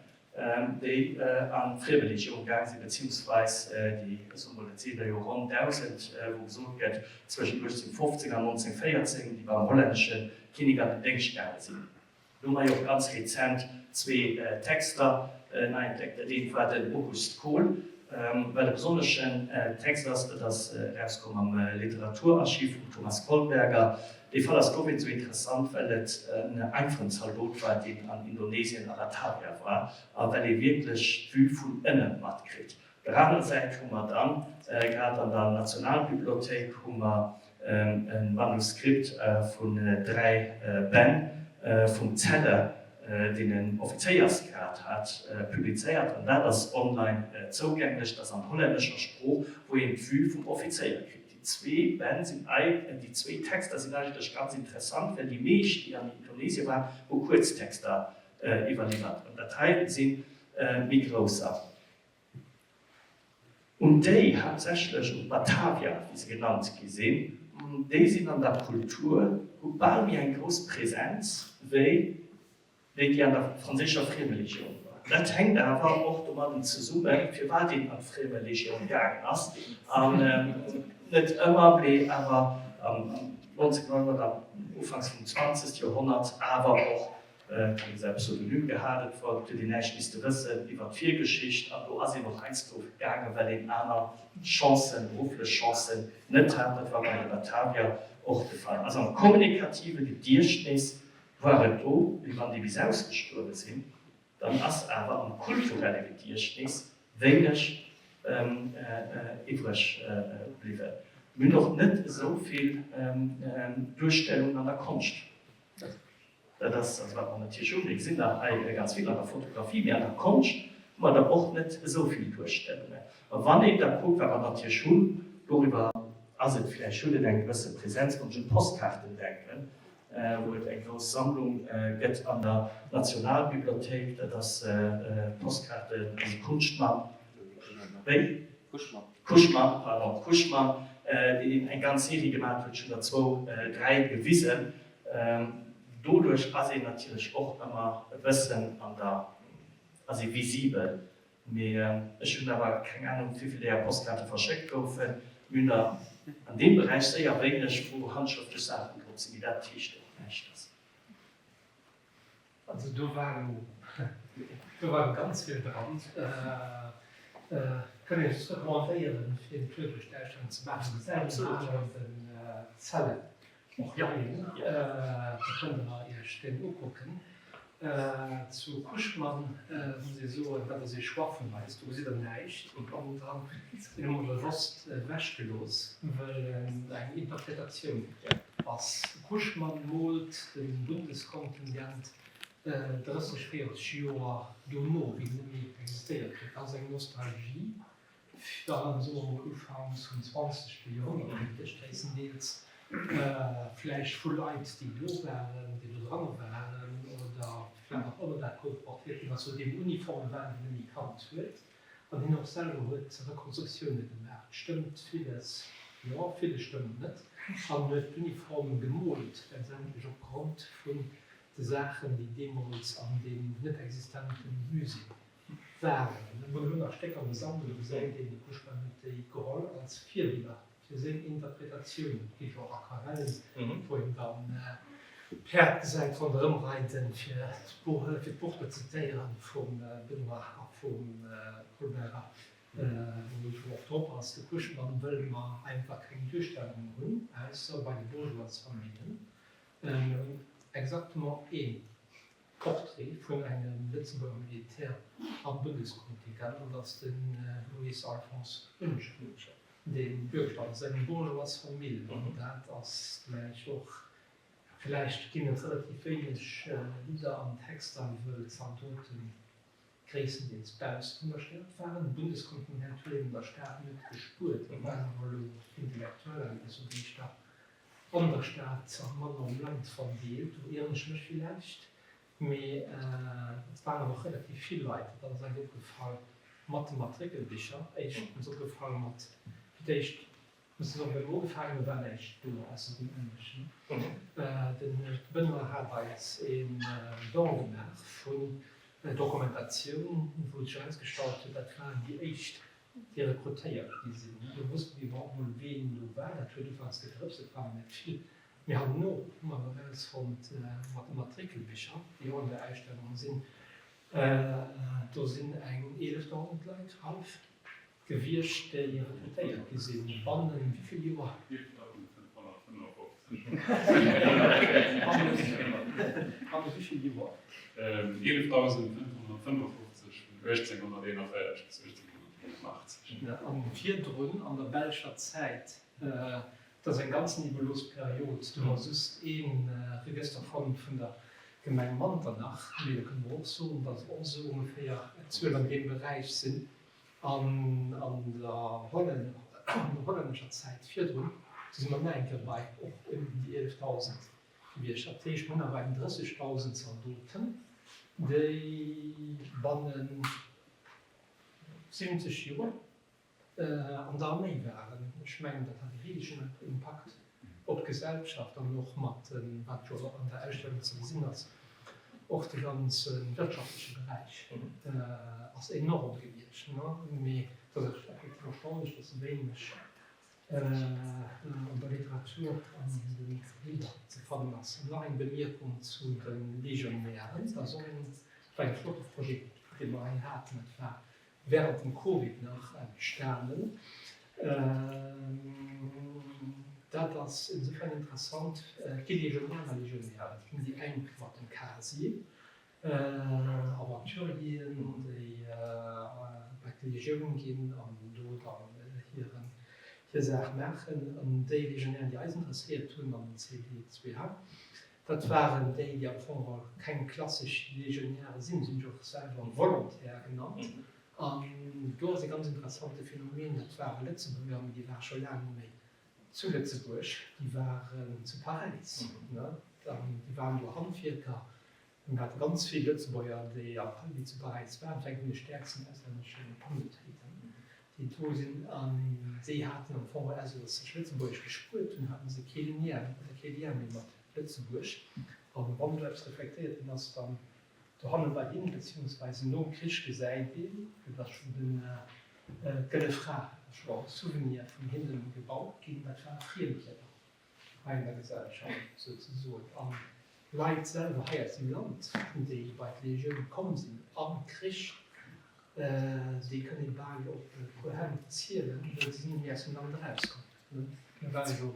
déi an d'Friemelegion gaang sinn, beziehungsweis déi, ech soe mol, et sinn der jo ronn 1.000, wou gesot gëtt, zwëschen 1815 an 1914, déi beim hollännesche Kinnek an den Déngscht gaange sinn. Do hu mer jo och ganz rezent zwee Texter nei entdeckt. Dat eent war den August Kohl, wat e besonneschen Text ass. Dat ass erauskomm am Literaturarchiv vum Thomas Goldberger. Dee Fall ass dowéinst esou interessant, well et en einfachen Zaldot war, deen an Indonesien a Batavia war, a well ee wierklech d'Vue vun ënne matkritt. Op der anerer Säit hu mer dann, grad an der Nationalbibliothéik hu mer e Manuskript vun 3 Bänn vum Zeller, deen en Offizéiersgrad hat, publizéiert, an dat ass online zougänglech, dat ass an hollännescher Sprooch, wou een d'Vue vum Offizéier kritt. Déi zwee Bänn sinn déi zwéi Texter sinn eigentlech ganz interessant, well déi meescht, déi an Indonesien waren, hu Kuerztexter iwwerliwwert, an dat hei si méi grousser. Un déi, haaptsächlech un d'Batavier, wéi se genannt gi sinn, déi sinn an der Kultur, hu bal méi eng grouss Präsenz wéi déi, déi an der franséischer Friemelegioun war. Dat hänkt awer och domadden zesummen, firwat een an d'Friemelegioun gaangen ass, an net ëmmer, mee awer am 19. Joerhonnert an ufanks vum 20. Joerhonnert awer och Et huet säi Pseudonym gehat, et war, et huet een näischt misste wëssen iwwer d'Virgeschicht an do ass een och heiansdo gaangen, well een aner Chancen, berufflech Chancen net hat. Dat war bei de Batavier och de Fall. Also am kommunikative Gediechtnis war et do, mee wann déi bis ausgestuerwe sinn, dann ass awer am kulturelle Gediechtnis wéineg iwwreg bliwwen. Mir hunn och net esou vill Duerstellungen an der Konscht. Dat ass also wat mer natierlech hunn. Mir gesinn der hei ganz vill an der Fotografie, mee an der Konscht hu mer der och net esou vill Duerstellungen. A wann een da kuckt, wat mer natierlech hunn, doriwwer ass et vläicht, huet et eng gewësse Präsenz, wann ech un d'Postkaarten denken, wou et eng grouss Sammlung gëtt an der Nationalbibliothéik, dat ass d'Postkaarte, also Kunstmann, wéi? Kuschmann. Kuschmann, pardon, Kuschmann, deen eng ganz Serie gemaach huet, ech hunn der zwou, dräi gewisen. Doduerch ass een natierlech och ëmmer e bëssen an der, ass ee visibel. Mee ech hunn awer keng Anung, wéivill deeër Postkaarte verschéckt goufen. Mir hunn der an deem Beräich séier wéineg, wou handschrëftlech Saachen drop sinn. Mee dat heescht och näischt, dass. Also do war elo, do war elo ganz vill dran. Kann een just recommandéieren, fir en Tour duerch d'Ausstellung ze maachen. Gesäit een awer den Zellen och leien. Da kënnt Der Iech deen ukucken. Zu Cushman muss ee soen, dat ass ee Choix vun eis. Do gesitt Der näischt hannendran. Deen hu mer bewosst ewechgelooss, wëll en eng Interpretatioun ass. Cushman moolt de Bundeskontingent 30, 40 Joer dono, wéi en net méi existéiert huet. Dat ass eng Nostalgie, dann, soe mer mol, ufanks vum zwanzegste Joerhonnert gewiescht, gréisstendeels. Vläicht vu Leit, déi do waren, déi do dranner waren oder wat och ëmmer dat kolportéiert ginn ass, oder deem Uniforme waren, déi en net méi kannt huet. An hien och selwer huet Rekonstruktioune gemaach. Et stëmmt villes, jo, villes stëmmt net. An huet d'Uniform gemoolt, letztendlech opgrond vun de Saachen, déi deemools an deem net existente Musée waren. Mir hunn elo nach Stécker an der Sammlung, do gesäit een, de Buschmann huet déi geholl als Virbiller fir seng Interpretatiounen. Et gi jo och Aquarellen, wou een dann d'Päerd gesäit ronderëm reiden, fir d'Buch do zitéieren vum Benoît a vum Colbert, wou jo och drop ass, de Buschmann wëll mer einfach keng Duerstellung hunn, ausser bei de Bourgeoisfamilljen. Mir hunn exactement ee Portrait vun engem Lëtzebuerger Militär am Bundeskontingent, an dat ass de Louis Alphonse Hunscher, dee duergestallt ass, eng bourgeoise Famill. An dat ass vläicht och, vläicht ginn et relativ wéineg Lidder an Texter, wëll d'Zaldoten gréisstendeels baussent vun der Stad waren. De Bundeskontingent huet een an der Stad net gespuert, dat waren awer elo Intellektueller, déi dat sou éischter an der Stad a manner um Land verdeelt, do ieren ech mech villäicht, mee et waren awer och relativ vill Leit, dat ass eis opgefall mat de Matrikelbicher, éischtens opgefall mat, fir d'éischt muss ech soen, wéi mer ugefaangen hunn, war näischt do ausser dem Engleschen. De Benoît hat eis een Don gemaach vun Dokumentatioun, wou sech erausgestallt huet, dat waren déi éischt déi rekrutéiert gi sinn. Do wosste mir iwwerhaupt mol ween do war. Dat huet ufanks gedrëpst, et waren net vill. Mee herno hu mer erausfonnt mat de Matrikelbicher, déi och an der Ausstellung sinn, do sinn eng 11.000 Leit hallef gewiescht, déi rekrutéiert gi sinn bannen wéi vill Joer? 11.555. Banne wéi vill Joer? 11.555 vun 1841 bis 1889. An virdrun an der belscher Zäit, dat ass eng ganz nebulos Period, do hu mer just ee Regëster fonnt vun der Gemeng Manternach, mee do kënne mer och soen, datt et och esou ongeféier Zuelen an deem Beräich sinn. An an der hollännescher Zäit virdrun, do si mer nach eng Kéier bei och ëm déi 11.000 gewiescht. Dat heescht, mir hunn awer eng 30.000 Zaldoten, déi bannen 70 Joer an der Arméi waren. Ech mengen, dat hat e risegen Impakt op d'Gesellschaft an och mat, wat jo an der Ausstellung ze gesinn ass, och de ganze wirtschaftleche Beräich ass enorm gewiescht. Mee et ass effektiv erstaunlech, dass wéineg an der Literatur an de Lidder ze fannen ass. An nach eng Bemierkung zu de Legionären, Dat ass och en, war e flotte Projet, dee mer hei haten. Dat war während dem Covid nach entstanen. Dat ass insofern interessant, et gi Legionären a Legionären. Et ginn déi eng mat dem Casier, Aventurieren, déi bei d'Legioun ginn an do dann hiren, hir Saach maachen. An déi Legionären, déi eis interesséiert hunn an den CD2H, dat waren déi, déi am Fong geholl keng klassesch Legionäre sinn, si hunn sech och selwer Volontaire genannt. An do ass e ganz interessante Phänomen, dat ware Lëtzebuerger, mee déi ware scho laang net méi zu Lëtzebuerg, déi waren zu Paräis, ne, an déi waren do Handwierker. Mir hate ganz vill Lëtzebuerger, déi am déi zu Paräis waren, dat war eng vun de stäerksten auslännesche Communautéiten, déi do sinn. An déi haten am Fong, ausser datt se sech Lëtzebuergesch gespuert hunn, haten se kee Lien oder kee Lien méi mat Lëtzebuerg. An wann do eppes reflektéiert ginn ass, dann dohanne bei hinnen, beziehungsweise nom Krich gesäit een, et ass schonn den d'Gëlle Fra, dat ass scho als Souvenir vun hinnen gebaut ginn, dat ware Friemkierper. hei an der Gesellschaft souzesoen, an Leit selwer hei aus dem Land, déi bei d'Legioun komm sinn am Krich, déi kënn ee bal op e puer Hänn zielen, well si sinn net méi aus dem Land erauskomm. Mir ware jo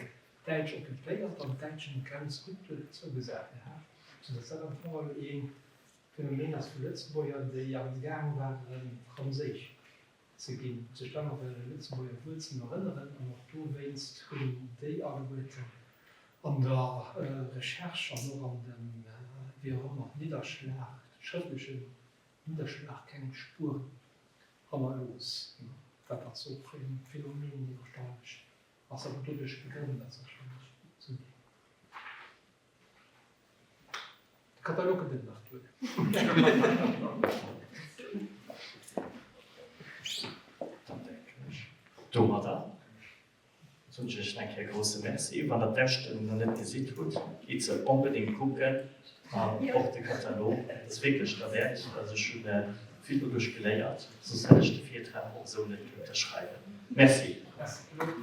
däitsch occupéiert an d'Däitsch hunn d'Grenz gutt zougesat gehat, soudatt dat am Fong elo ee Phänomen ass vu Lëtzebuerger, déi amgaang waren, franséisch ze ginn, sech dann och un Lëtzebuerger Wuerzelen erënneren an och dowéinst hunn déi alleguerten an der Recherche an och an dem, wéi och ëmmer, Nidderschlag, schrëftlechen Nidderschlag keng Spueren hannerlooss. Dat ass och e Phänomen, deen erstaunlech ass, awer doduerch begrënnt ass warscheinlech. De Katalog gëtt et nach duerno. Dann denken ech domadder soen ech iech nach eng Kéier e grousse Merci. Wann der d'Ausstellung nach net gesitt hutt, gitt se onbedéngt kucken an och de Katalog. Et ass wierklech derwäert. Also ech hunn vill doduerch geléiert, soss hätt ech de Virtrag och esou net kënnte schreiwen. Merci. Merci Claude.